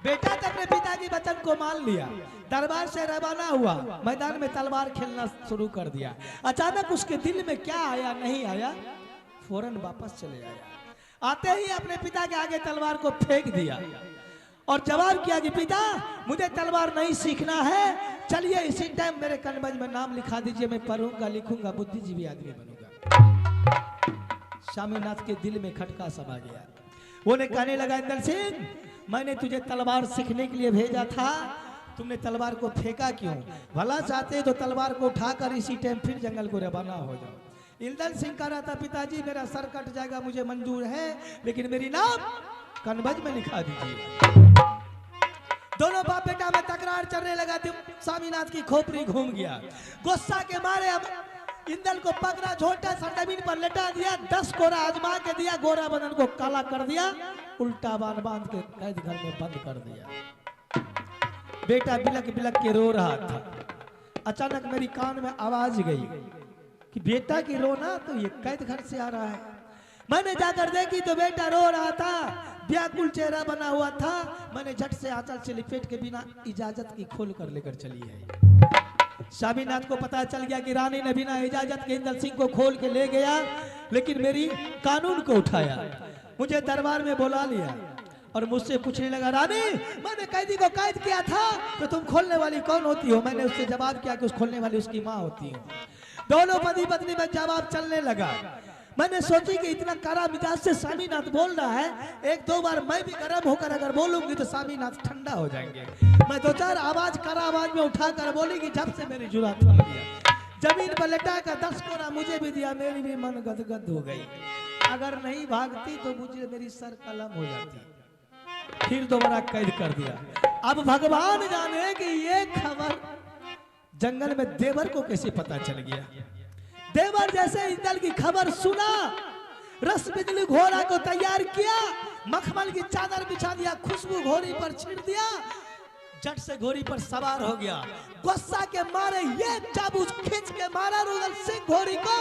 बेटा तो अपने पिता के वचन को मान लिया, दरबार से रवाना हुआ, मैदान में तलवार खेलना शुरू कर दिया। अचानक उसके दिल में क्या आया नहीं आया, फौरन वापस चले आया। आते ही अपने पिता के आगे तलवार को फेंक दिया और जवाब किया कि पिता मुझे तलवार नहीं सीखना है, चलिए इसी टाइम मेरे कनबज में नाम लिखा दीजिए, मैं पढ़ूंगा लिखूंगा, बुद्धिजीवी आदमी बनूंगा। स्वामीनाथ के दिल में खटका समा गया। वो ने कहने लगा, इंदल सिंह मैंने तुझे तलवार सीखने के लिए भेजा था, तुमने तलवार को फेंका क्यों? भला चाहते तो तलवार को उठाकर इसी टाइम फिर जंगल को रवाना हो जाओ। इंदल सिंह कह रहा था, पिताजी मेरा सर कट जाएगा मुझे मंजूर है, लेकिन मेरी नाम कनबज में लिखा दीजिए। दोनों बाप बेटा में तकरार चलने लगा। स्वामीनाथ की खोपड़ी घूम गया। गुस्सा के मारे अब इंदल को पकड़ा, झोटा जमीन पर लेटा दिया, 10 कोरा आजमा के दिया, गोरा बदन को काला कर दिया, उल्टा बांध बांध के कैद घर में बंद कर दिया। बेटा बिलक बिलक के रो रहा था। अचानक मेरी कान में आवाज गई कि बेटा की रोना तो ये कैद घर से आ रहा है। मैंने जाकर देखी तो बेटा रो रहा था, व्याकुल चेहरा बना हुआ था। मैंने झट से आंचल से लिपेट के बिना इजाजत की खोल कर लेकर चली आई। स्वामीनाथ को पता चल गया कि रानी ने बिना इजाजत के इंदल सिंह को खोल के ले गया, लेकिन मेरी कानून को उठाया, मुझे दरबार में बुला लिया और मुझसे पूछने लगा, रानी मैंने कैदी को कैद किया था तो तुम खोलने वाली कौन होती हो? मैंने उससे जवाब किया कि उस खोलने वाली उसकी माँ होती हो। दोनों पति पत्नी में जवाब चलने लगा। मैंने सोची कि इतना कड़ा मिजाज से स्वामीनाथ बोल रहा है, 1-2 बार मैं भी गर्म होकर अगर बोलूंगी तो स्वामीनाथ ठंडा हो जाएंगे। मैं 2-4 आवाज कड़ा आवाज में उठाकर बोली कि जब से मेरी जुरा थम गया, जमीन पर लटा कर 10 कोरा मुझे भी दिया, मेरी भी मन गदगद हो गई। अगर नहीं भागती तो मुझे मेरी सर कलम हो जाती। फिर दोबारा कैद कर दिया। अब भगवान जाने कि ये खबर जंगल में देवर को कैसे पता चल गया। देवर जैसे इंदल की खबर सुना, रस बिजली घोड़ा को तैयार किया, मखमल की चादर बिछा दिया, खुशबू घोड़ी पर छिड़ दिया, झट से घोड़ी पर सवार हो गया। गुस्सा के मारे ये चाबुक खींच के मारा रुदल सिंह घोड़ी को।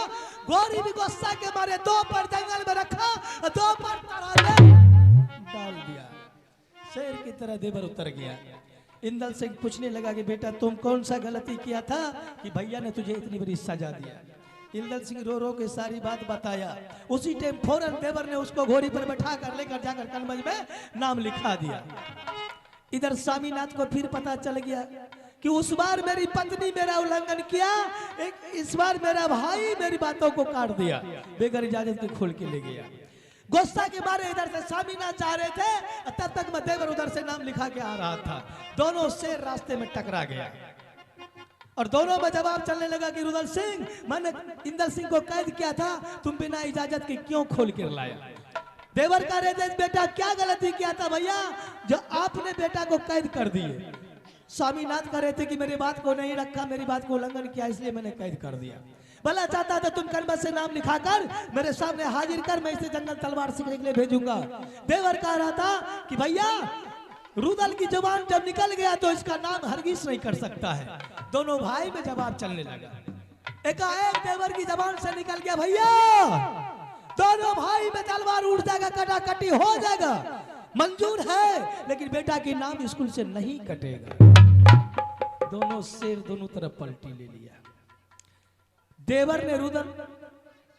घोड़ी भी गुस्सा के मारे 2 पर जंगल में रखा, 2 पर डाल दिया। शेर की तरह देवर उतर गया। इंदल सिंह पूछने लगा कि बेटा तुम कौन सा गलती किया था कि भैया ने तुझे इतनी बड़ी सजा दिया? इंदल सिंह रो रो के सारी बात बताया। उसी टाइम फौरन देवर ने उसको घोड़ी पर बैठा कर लेकर जाकर कनबज में नाम लिखा दिया। इधर स्वामीनाथ को फिर पता चल गया कि उस बार मेरी पत्नी मेरा उल्लंघन किया, एक इस बार मेरा भाई मेरी बातों को काट दिया, बगैर इजाजत के खोल के ले गया। गुस्सा के मारे इधर से स्वामीनाथ जा रहे थे, तब तक मैं देवर उधर से नाम लिखा के आ रहा था। दोनों शेर रास्ते में टकरा गया और दोनों में जवाब चलने लगा कि रुदल सिंह मैंने इंदल सिंह को कैद किया था, तुम बिना इजाजत के क्यों खोल के लाया? देवर का रे बेटा क्या गलती किया था भैया जो आपने बेटा को कैद कर दिए? स्वामीनाथ कह रहे थे कि मेरी बात को नहीं रखा, मेरी बात को उल्लंघन किया, इसलिए मैंने कैद कर दिया। भला चाहता था तुम कनबज से नाम लिखाकर मेरे सामने हाजिर कर, मैं इसे जंगल तलवार सीखने के लिए भेजूंगा। देवर कह रहा था कि भैया रुदल की जुबान जब निकल गया तो इसका नाम हरगिज नहीं कर सकता है। दोनों भाई में जवाब चलने लगा। एकाएक देवर की जबान से निकल गया, भैया दोनों भाई में तलवार उठ जाएगा, कटाकटी हो जाएगा, मंजूर है, लेकिन बेटा की नाम स्कूल से नहीं कटेगा। दोनों शेर दोनों तरफ पलटी ले लिया। देवर ने रुदल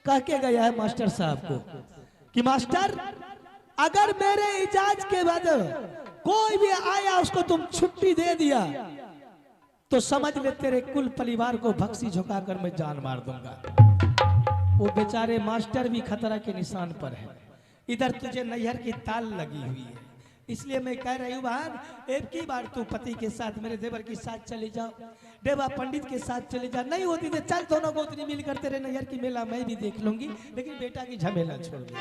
कह के गया है मास्टर साहब को कि मास्टर अगर मेरे इजाज के बाद कोई भी आया उसको तुम छुट्टी दे दिया तो समझ ले तेरे कुल परिवार को भक्सी झुकाकर मैं जान मार दूंगा। वो बेचारे मास्टर भी खतरा के निशान पर है। इधर तुझे नैहर की ताल लगी हुई है, इसलिए मैं कह रही हूँ बहन, एक ही बार तू पति के साथ मेरे देवर के साथ चले जाओ, देवा पंडित के साथ चले जा, नहीं होती तो चल दोनों को उतनी मिल करते रहे नैहर की मेला मैं भी देख लूंगी, लेकिन बेटा की झमेला छोड़ दे।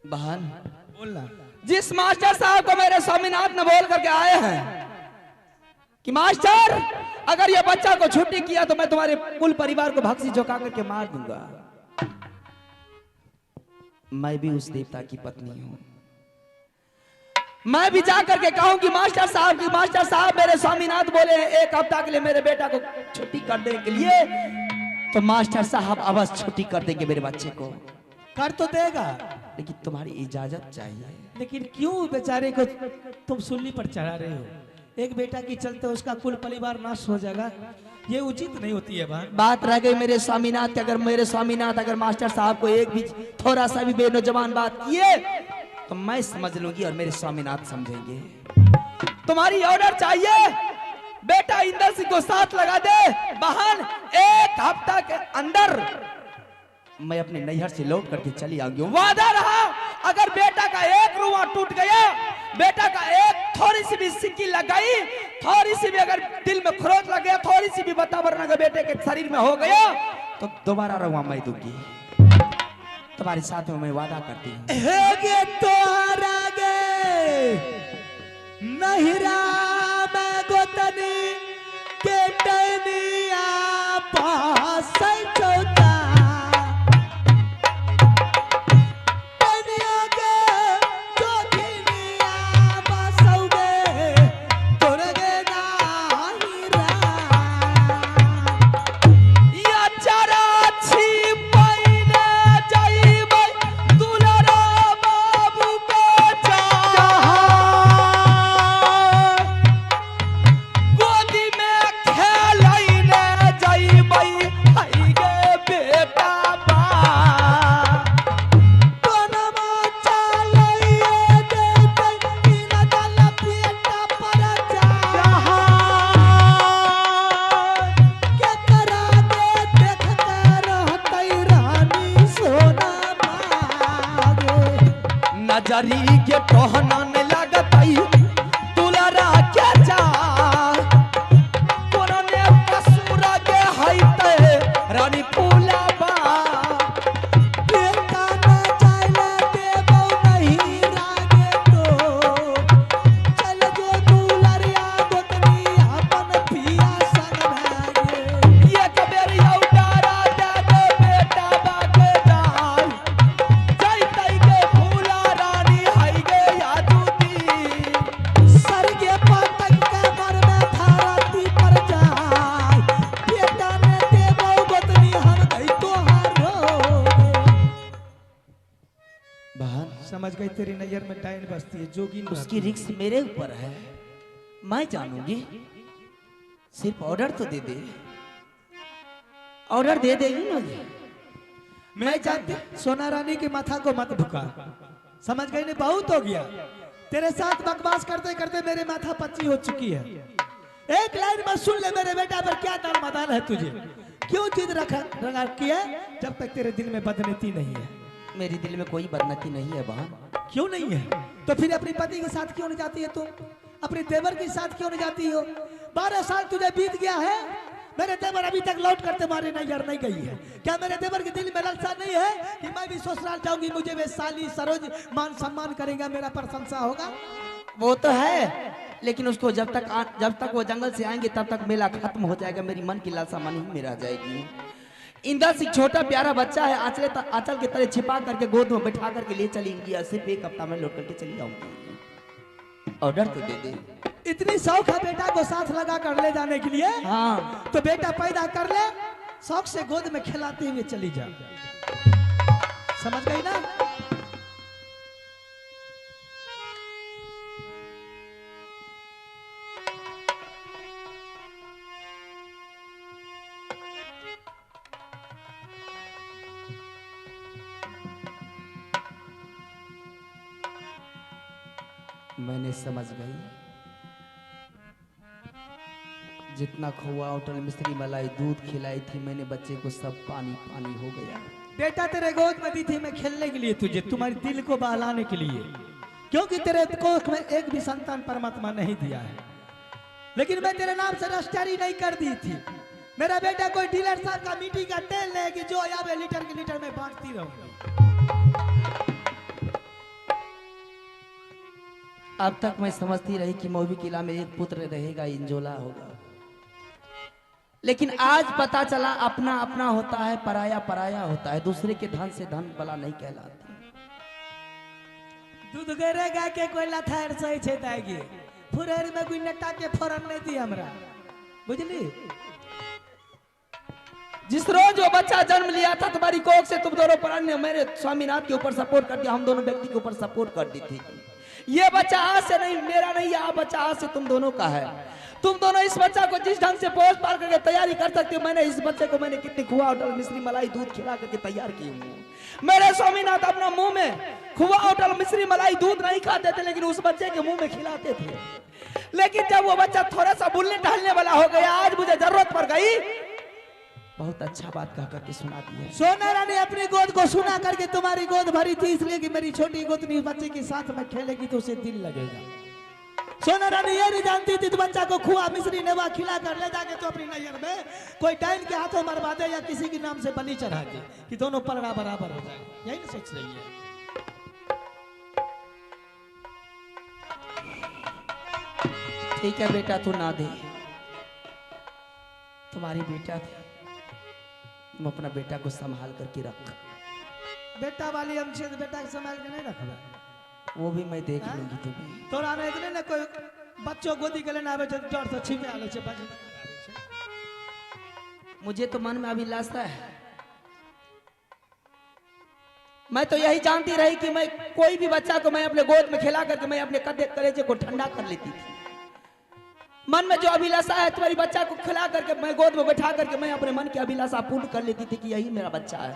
बहन बोलना, जिस मास्टर साहब को मेरे स्वामीनाथ ने बोल करके आए हैं कि मास्टर अगर ये बच्चा को छुट्टी किया तो मैं तुम्हारे कुल परिवार को भक्सी झोंका करके मार दूंगा, मैं भी उस देवता की पत्नी हूं। मैं भी जाकर के कहूं कि मास्टर साहब की मास्टर साहब मेरे स्वामीनाथ बोले हैं एक हफ्ता के लिए मेरे बेटा को छुट्टी कर देने के लिए, तो मास्टर साहब अवश्य छुट्टी कर देंगे मेरे बच्चे को। कर तो देगा, लेकिन तुम्हारी इजाजत चाहिए। लेकिन क्यों बेचारे को तुम सुल्ली पर चढ़ा रहे हो? एक बेटा की चलते उसका कुल परिवार नाश हो जाएगा, ये उचित नहीं होती है बात। बात रह गई मेरे स्वामीनाथ की, अगर मेरे स्वामीनाथ अगर मास्टर साहब को एक भी थोड़ा सा भी बेनौजवान बात किए तो मैं समझ लूंगी और मेरे स्वामीनाथ समझेंगे। तुम्हारी ऑर्डर चाहिए, बेटा इंदर सिंह को साथ लगा दे। बहन एक हफ्ता के अंदर मैं अपने नैहर से लौट करके चली आऊंगी। वादा रहा, अगर बेटा का एक रुआ टूट गया, बेटा का एक थोड़ी सी भी सिक्की लग गई, थोड़ी सी भी अगर दिल में खरोच लग गया, थोड़ी सी भी वातावरण अगर बेटे के शरीर में हो गया तो दोबारा रुआ मैं दूंगी। तुम्हारे साथ में मैं वादा करती हूँ। नजरी के टोहना में लगतई दुलारा के जा, कोने कसूरा के हईते रानी फूलाबा, बेटा न जाइले देबो नहीं रागे तो, चल जो दुलरिया गोतनी अपन पिया संग भागे। ये कबेरिया उतारा दे दे बेटा बागे जाई, जईतई के फूला रानी हई गे यादूती, सर के पतंग के मर में धरती पर जाय, बेटा ने देबो गोतनी हम गई तोहारो। बहन समझ गई तेरी नजर में डाइन बसती है, जोगिन उसकी रिक्स मेरे ऊपर है, मैं जानूंगी। सिर्फ ऑर्डर तो दे दे, ऑर्डर दे देगी ना ये। मैं जानती सोना रानी के माथा को मत झुका, समझ गई नहीं? बहुत हो गया तेरे साथ बकवास करते करते मेरे माथा पच्ची हो चुकी है। एक लाइन में सुन ले मेरे बेटा पर क्या दाल मदाल है तुझे, क्यों जिद रखा किया जब तक तेरे दिल में बदनीति नहीं है। मेरे दिल में कोई बदनीति नहीं है बहन। क्यों नहीं है? तो फिर अपने पति के साथ क्यों नहीं जाती है तुम? अपने देवर के साथ क्यों नहीं जाती हो? 12 साल तुझे बीत गया है, मेरे देवर अभी तक लौट कर तुम्हारे नैहर नहीं गई है। क्या मेरे देवर के दिल में लालसा नहीं है कि मैं भी ससुराल जाऊंगी, मुझे वे साली सरोज मान सम्मान करेंगे, मेरा प्रशंसा होगा? वो तो है, लेकिन उसको जब तक वो जंगल से आएंगे तब तक मेला खत्म हो जाएगा। मेरी मन की लालसा मन ही में रह जाएगी। इंदर सिंह छोटा प्यारा बच्चा है, आंचल के तले छिपा करके गोद में बैठा करके ले चलेंगी और सिर्फ एक हफ्ता में लौट करके चली जाऊंगी। ऑर्डर तो दे दे। इतनी शौक है बेटा को साथ लगा कर ले जाने के लिए? हाँ। तो बेटा पैदा कर ले, शौक से गोद में खिलाते हुए चली जा। समझ गई ना? मैंने समझ गई। जितना खोआ होटल मिश्री मलाई दूध खिलाई थी मैंने बच्चे को, सब पानी पानी हो गया। बेटा तेरे गोद में दी थी मैं खेलने के लिए तुझे, तुम्हारे दिल को बहलाने के लिए, क्योंकि तेरे कोख में एक भी संतान परमात्मा नहीं दिया है। लेकिन मैं तेरे नाम से रजिस्ट्री नहीं कर दी थी। मेरा बेटा कोई डीलर साहब का मिट्टी का तेल नहीं कि जो आवे लीटर के लीटर में बांटती रहूंगी। अब तक मैं समझती रही कि मौबी किला में एक पुत्र रहेगा, इंजोला होगा, लेकिन आज पता चला अपना अपना होता है, पराया पराया होता है। दूसरे के धन से धन बला नहीं कहलाता। दूध गरे गाय के कोई लथार सही छे दागी फुरेर में कोई नटा के फोरन नहीं दी हमरा, बुझली। जिस रोज वो बच्चा जन्म लिया था तुम्हारी कोख से, तुम दोनों प्राण ने मेरे स्वामीनाथ के ऊपर सपोर्ट कर दिया, हम दोनों व्यक्ति के ऊपर सपोर्ट कर दी थी। ये बच्चा आज से नहीं मेरा नहीं, यह बच्चा आज से तुम दोनों का है। तुम दोनों इस बच्चा को जिस ढंग से पोस पाल करके तैयारी कर सकते हो, मैंने इस बच्चे को मैंने कितनी खुआ होटल मिश्री मलाई दूध खिला करके तैयार की हूँ। मेरे स्वामीनाथ अपना मुंह में खुआ होटल मिश्री मलाई दूध नहीं खाते थे, लेकिन उस बच्चे के मुंह में खिलाते थे। लेकिन जब वो बच्चा थोड़ा सा बोलने टहलने वाला हो गया, आज मुझे जरूरत पड़ गई। बहुत अच्छा बात कह करके सुना दी है। सोना रानी अपनी गोद को सुना करके तुम्हारी गोद भरी थी, इसलिए कि मेरी छोटी गोदनी बच्चे के साथ में खेलेगी तो उसे दिल लगेगा। सोना रानी ये नहीं जानती थी तो बच्चा को खुआ मिश्री नेवा खिला कर ले जाके तो अपनी नैयर में कोई डाइन के हाथों मरवा दे या किसी के नाम से बलि चढ़ा दे कि दोनों पलड़ा बराबर हो जाए। यही ना सोच रही है। ठीक है बेटा, तू ना दे, तुम्हारी बेटा थी, तुम अपना बेटा को संभाल करके रख। बेटा वाली हम छे, बेटा के संभाल के नहीं रखबे, वो भी मैं देख लूंगी। तुम्हें तोरा नहीं इतने ना कोई बच्चों गोदी के लेने आवे छे, डर से छिपे आले छे, बच। मुझे तो मन में अभिलाषा है, मैं तो यही जानती रही कि मैं कोई भी बच्चा को मैं अपने गोद में खिला करके मैं अपने कदे कलेजे को ठंडा कर लेती थी। मन में जो अभिलाषा है तुम्हारी बच्चा को खिला करके मैं गोद में बैठा करके मैं अपने मन की अभिलाषा पूर्ण कर लेती थी कि यही मेरा बच्चा है।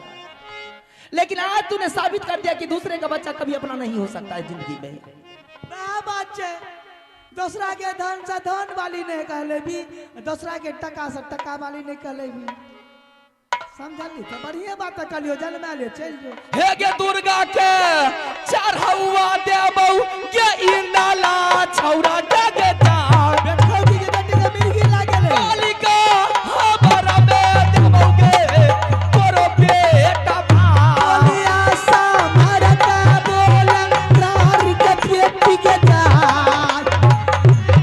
लेकिन आज तूने साबित कर दिया कि दूसरे का बच्चा कभी अपना नहीं हो सकता है जिंदगी में। बात है, दूसरा के धन से धन वाली नहीं कहले भी, दूसरा के टका से टका वाली नहीं कहले भी। समझली तो बढ़िया बात कहलियो, जन्म ले चल जो। हे गे दुर्गा के चढ़ौआ देबौ गे इंदाला छौरा के जान, बेटौ के बेटी के मिर्गी लागल है। कालिका हमर में देबौ गे तोरो बेटा बोलिया सामर का बोलन रार के बेटी के जान,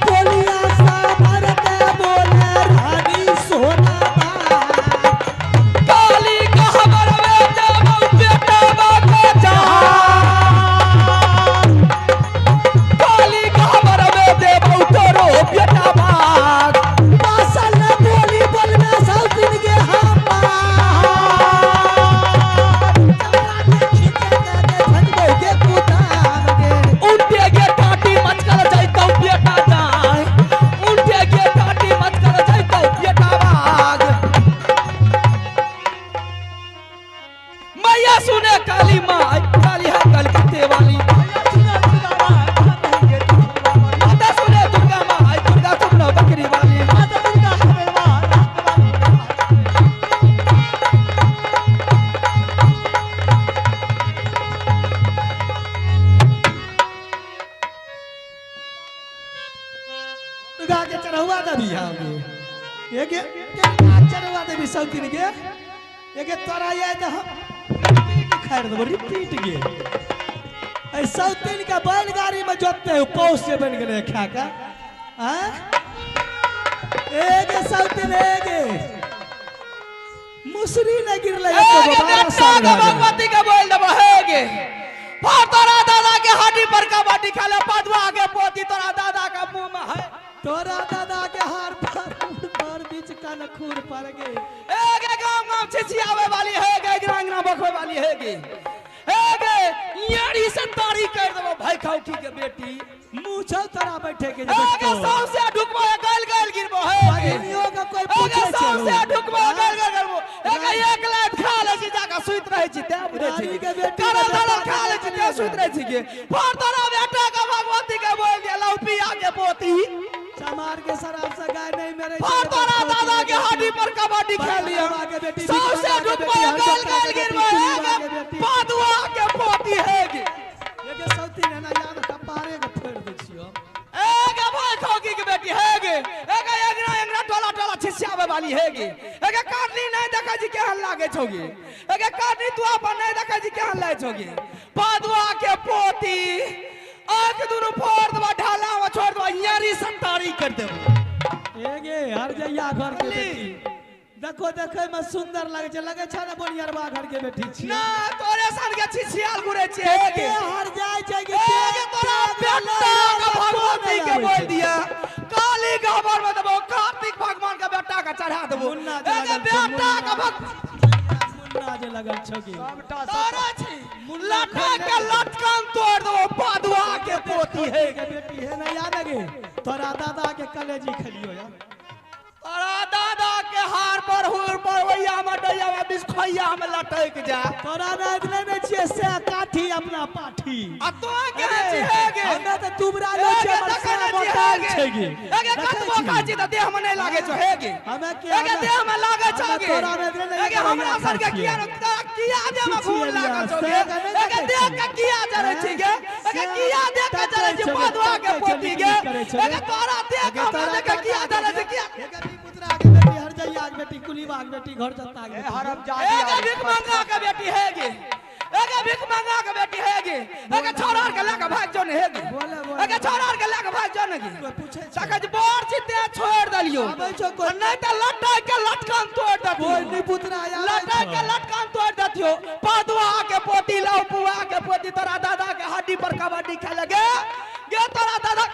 बोलिया सामर का बोलन रानी सोना कालिका हमर में देबौ बेटा बाका जान, कालिका हमर में देबौ तोरो बेटा बाक। पासल बोली बोलना सब दिन के हम उठे गे टाटी मचकल जाइतौ बेटा जान, उठे गे टाटी मचकल जाइतौ बेटा बाग। मैया सुने काली माई, काली है कलकत्ते वाली, माता सुने दुर्गा माई, दुर्गा सुनो बकरी वाली। दुर्गा के चढ़ौआ देबी हम ये के चढ़ौआ देबी सब दिन के ये के तोरा ये त हम रिपीट खाड़ देबो, रिपीट गे। ऐ सब दिन का बैलगाड़ी में जोतते हो पौष से बन गेले खा का हां एगे सब दिन एगे मुसरी न गिरले एगे बेटा के भगवती के बोल देबो हे गे फर तोरा दादा के हड्डी पर का बाटी खाले पदवा के पोती तोरा दादा का मुंह में है। तोरा दादा के हार पर पर बीच कान खूर पर गे। एगे गांव गांव छिछियावे वाली है गे, ग्रांगना बखवे वाली है गे। एगे यारी से तारी कर देबो भाई खाउठी के बेटी। मुंह छौ तोरा बैठे के एगे सौ से ढुकबो गल गल गिरबो हे गे। बहिनियों का कोई एगे पूछे सौ छौ से ढुकबो गल गल गिरबो। एगे एक लात खा ले छी जाके सुइत रहै छी ते बुझै छी। रानी के बेटी करल के धरल बेटा खा ले छी ते सुइत रहै छी गे। फर तोरा बेटा के भगवती के बोल दिया लौपिया के पोती। चमार चमार के शराब से गाय नहीं मेरे तोरा दादा के हड्डी पर कबड्डी खेल लिया सौसे डुबो गल गल गिरबो पादुआ के पोती है गे ये सौती ने ना याद कपारे के फोड़ दै छियो। ए गे भाई खोकी के बेटी है गे ए गे एगना एगना टोला टोला छिसियावे वाली है गे ए गे काटनी नहीं देखै छी केहन लागे छौगे ए गे काटनी तू अपन नहीं देखै छी केहन लागे छौगे पादुआ के पोती आंख दुनु फोड़ देबा ढाला में छोड़ देबा यारी संतारी कर देबो। ए गे हर जइया घर के बेटी देखो देखे में सुंदर लगे छै लगे छै ने बोनियरवा घर के बेटी छी ना तोरे सन के छिछियाल घुरे छी हे गे हर जाय छै गे ए तोरा बेटा के भगवती के बोल दिया काली गहबर में देबो कार्तिक भगवान के बेटा के चढ़ा देबो ए गे बेटा के मुन्ना जे लगल छौ गे सबटा तोरा छी लठा के लटकन तोड़ देबो पादुआ के पोती है के बेटी है ना याद गे तोरा दादा के कलेजी खेलियो यार तोरा दादा के हार पर हुर पर वैया में डैया में बिस्खैया में लटक जा तोरा रात लेने छियै से काठी अपना पाठी आ तो के छी हे गे हमे त दुबरा लो छै हमर देखै से नै छी मोटायल हे छै गे गे ए गे कतबो खाइ छी त देह में नहीं लागे छौ हे गे हमे के ए गे देह में लागे छौ हमे गे तोरा रात लेने ए गे हमरा सर के किया न तोरा किया जे में घूर लागल छौ गे ए गे देह के किया जरै छी गे ए गे किया देह के जरै छी पादुआ के पोती गे ए गे तोरा देह के हमरा देख के किया जरै छी किया पुत्रा के बेटी हर जइया के बेटी कुलीबा के बेटी घर जत्ता के ए बेटी। हरामजादी ए गे भीख मंगा के बेटी हे गे ए गे भीख मंगा के बेटी हे गे ए गे छोरा के लके भाग जो ने हे गे बोले, बोले। ए गे छोरा के लके भाग जो ने गे कोई पूछे छै सके जे बोर छी ते छोड़ देलियो आबै छौ कोई नहीं त लटक के लटकन तोड़ देतियो कोई नहीं पुत्रा आबै लटक के छौ। लटकन तोड़ देतियो पादुआ के पोती लाउ पुआ के पोती तोरा दादा के हड्डी पर कबड्डी खेले गे गे तोरा दादा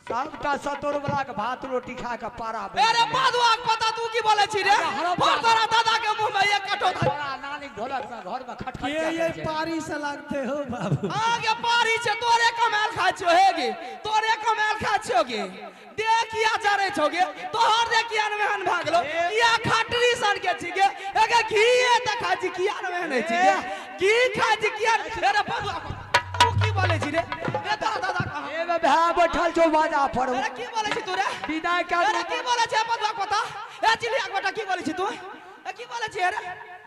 सबटा सतोर वाला के भात रोटी खा के पारा अरे पादुआ के पता तू की बोले छी रे पर तोरा दादा के मुंह में एक कटो था तोरा नानी ढोलक में घर में खटखट के ये पारी से लागते हो बाबू आगे पारी छे तोरे कमाल खाइ छो हे गे तोरे कमाल खाइ छो गे देख किया जरे छो गे तोहर देख किया न मेहन भए गेलो किया खटरी सन के छी गे एगे घी त खाइ छी किया न मेहन छी गे घी खाइ छी किया अरे बबुआ तू की बोले छी रे रे तोरा दादा कहाँ ए बे भाय बैठल छौ बाजा पर अरे की बोले छी तू रे विदाई कर अरे की बोले छी बबुआ पता ए चिलिया के बेटा की बोले छी तू ए की बोले छी रे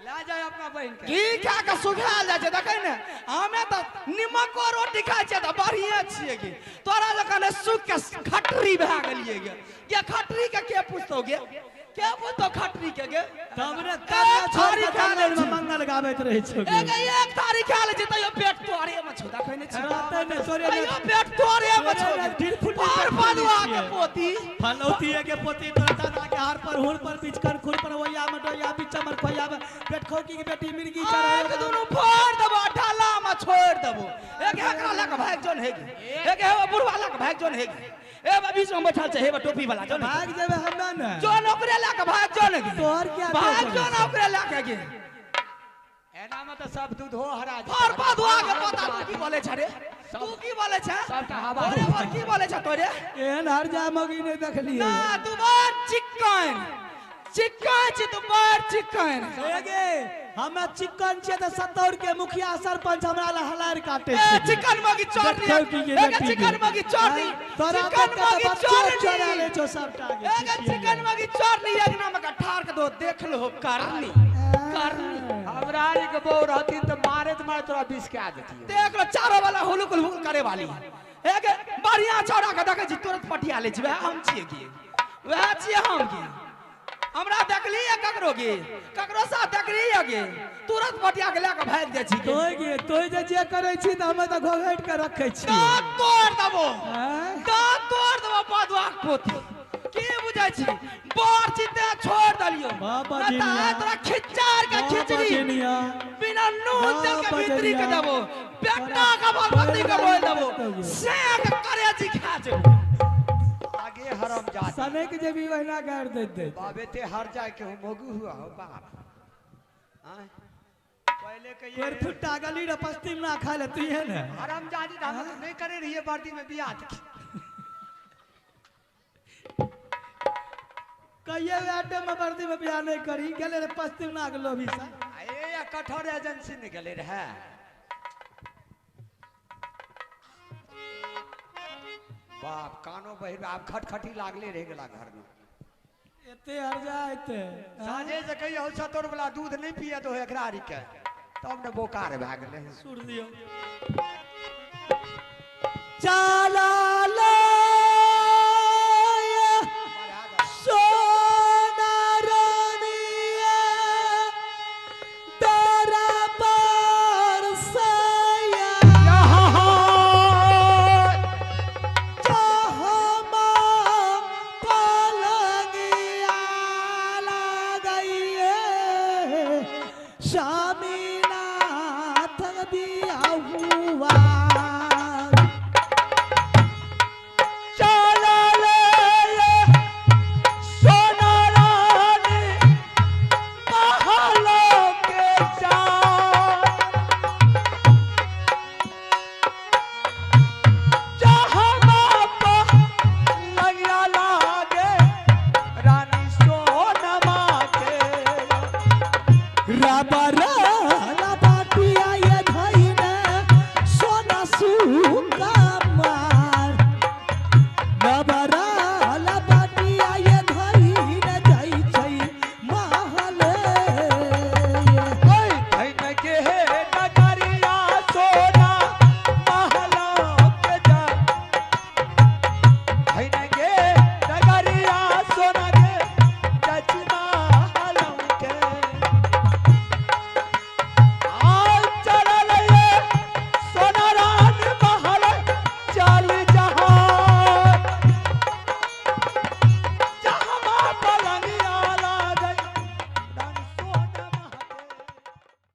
ला जाय अपना बहिन के घी खा के सुखायल जाइ छै देखै ने हमे तऽ निमको रोटी खाइ छियै तऽ बढ़िए छियै गे तोरा जखन सुख के खटरी भए गेलियै गे गे खटरी के के पूछतौ गे के पूछतौ खटरी के गे तब ने तब छोड़ थारी के खा लै जंगल में छी। मंगल गाबैत रहै छौ ए गे एक थारी खा लै छी तैयो पेट तोरे मे छौ देखै नै छी रहतै ने तोरे ने तैयो पेट तोरे मे छौ तोरे ने ढील फुल्ली पर पेट पदुआ छियै। के पोती फलौती के पोती तोरा दादा के हार पर हुर पर बिचकर खुर पर वैया में डोया बिच चमर खोया में पेट खोकी के बेटी मिर्गी आँख चढ़ा दुनू फोड़ देबो ढाला में छोड़ देबो एक एकरा लऽ के भागि जोन हेगी एक हे बुढ़वा लऽ के भागि जोन हेगी ए बा बीच में बैठल छै हे बा टोपी वाला जोन भाग जेबे हमरा ने जोन ओकरे लऽ के भागि जोन हेगी तोहर क्या भागि जोन ओकरे लऽ के गे एना में तऽ सब दूध हो हरा जेतै। और पदुआ के पता तू की बोले छ रे तू की बोले छ सबटा हवा तोरे पर की बोले छ तोरे एहन हर जा मगी नहीं देखलिए ना तू बड़ चिकन चिकन छी तू बड़ चिकन गे हमे चिकन छियै तऽ सतौर के मुखिया सरपंच हमरा ला हलार काटे ए छै चिकन मगी चोरनी देखौ की गे ए बेटी चिकन गे। मगी चोरनी तोरा चिकन देख के तऽ मगी बच्चो चोरनी चोरा ले छौ सबटा गे ए चिकन मगी चोरनी एक नाम का ठार के दो देख लो करनी करनी हमरा आर के बहू रहती तऽ मारैत मारैत तोरा विष कए देतियै देख लो चारो वाला हुलुक हुलुक करे वाली एक बढ़िया छौड़ा के देखै छी तुरंत पटिया लै छी वएह हम छियै की वएह छियै हम की हमरा देखली है ककरो की ककरो साथ देखली है की तुरंत पटिया के लए के भागि जाइ छी तोय गे तोय जे जे करै छी तऽ हमे तऽ घोघैट के रखै छी दाँत तोड़ देबो आँय? दाँत तोड़ देबो पदुआक पोती की बुझै छी बड़ छी तें छोड़ देलियौ बाबा नहि तऽ जिनिया। आइ तोरा खिच्चार के बाबा खिचड़ी जिनिया। बिना नून तेल के बाबा भीतरी के जिनिया। देबो बेटा के भगवती के बोल देबो सेक करेजी खा जेबो आगे हरामजादी सनक जेबी वहिना गारि दैत दैत बाबे ते हर जाय के हम मोगू हुआ हो बाप आँय? पहले के ये कोर फुट्टा गली रे पश्चिम ना खा ले तू है ने हरामजादी तऽ हम तऽ नहि करे रहियै वर्दी में बियाह कहिए आटे में वर्दी में बियाह नहीं करी गेले रे पश्चिम ना के लोभी सा ए या कठोर एजेंसी ने गेले रहे बाप कानो बहिर आब खटखटी लागले रहि गेला घर में। एते हर्जा एते साँझे से कहियो सतोर वाला दूध नहीं पिए तो एकरा आरी के तब ने बोकार भए गेलै। सुर दियो चाला लो सोना रानिया तारा पर सया चाहमा पलंगिया लगाइए स्वामीनाथ दिया हुआ।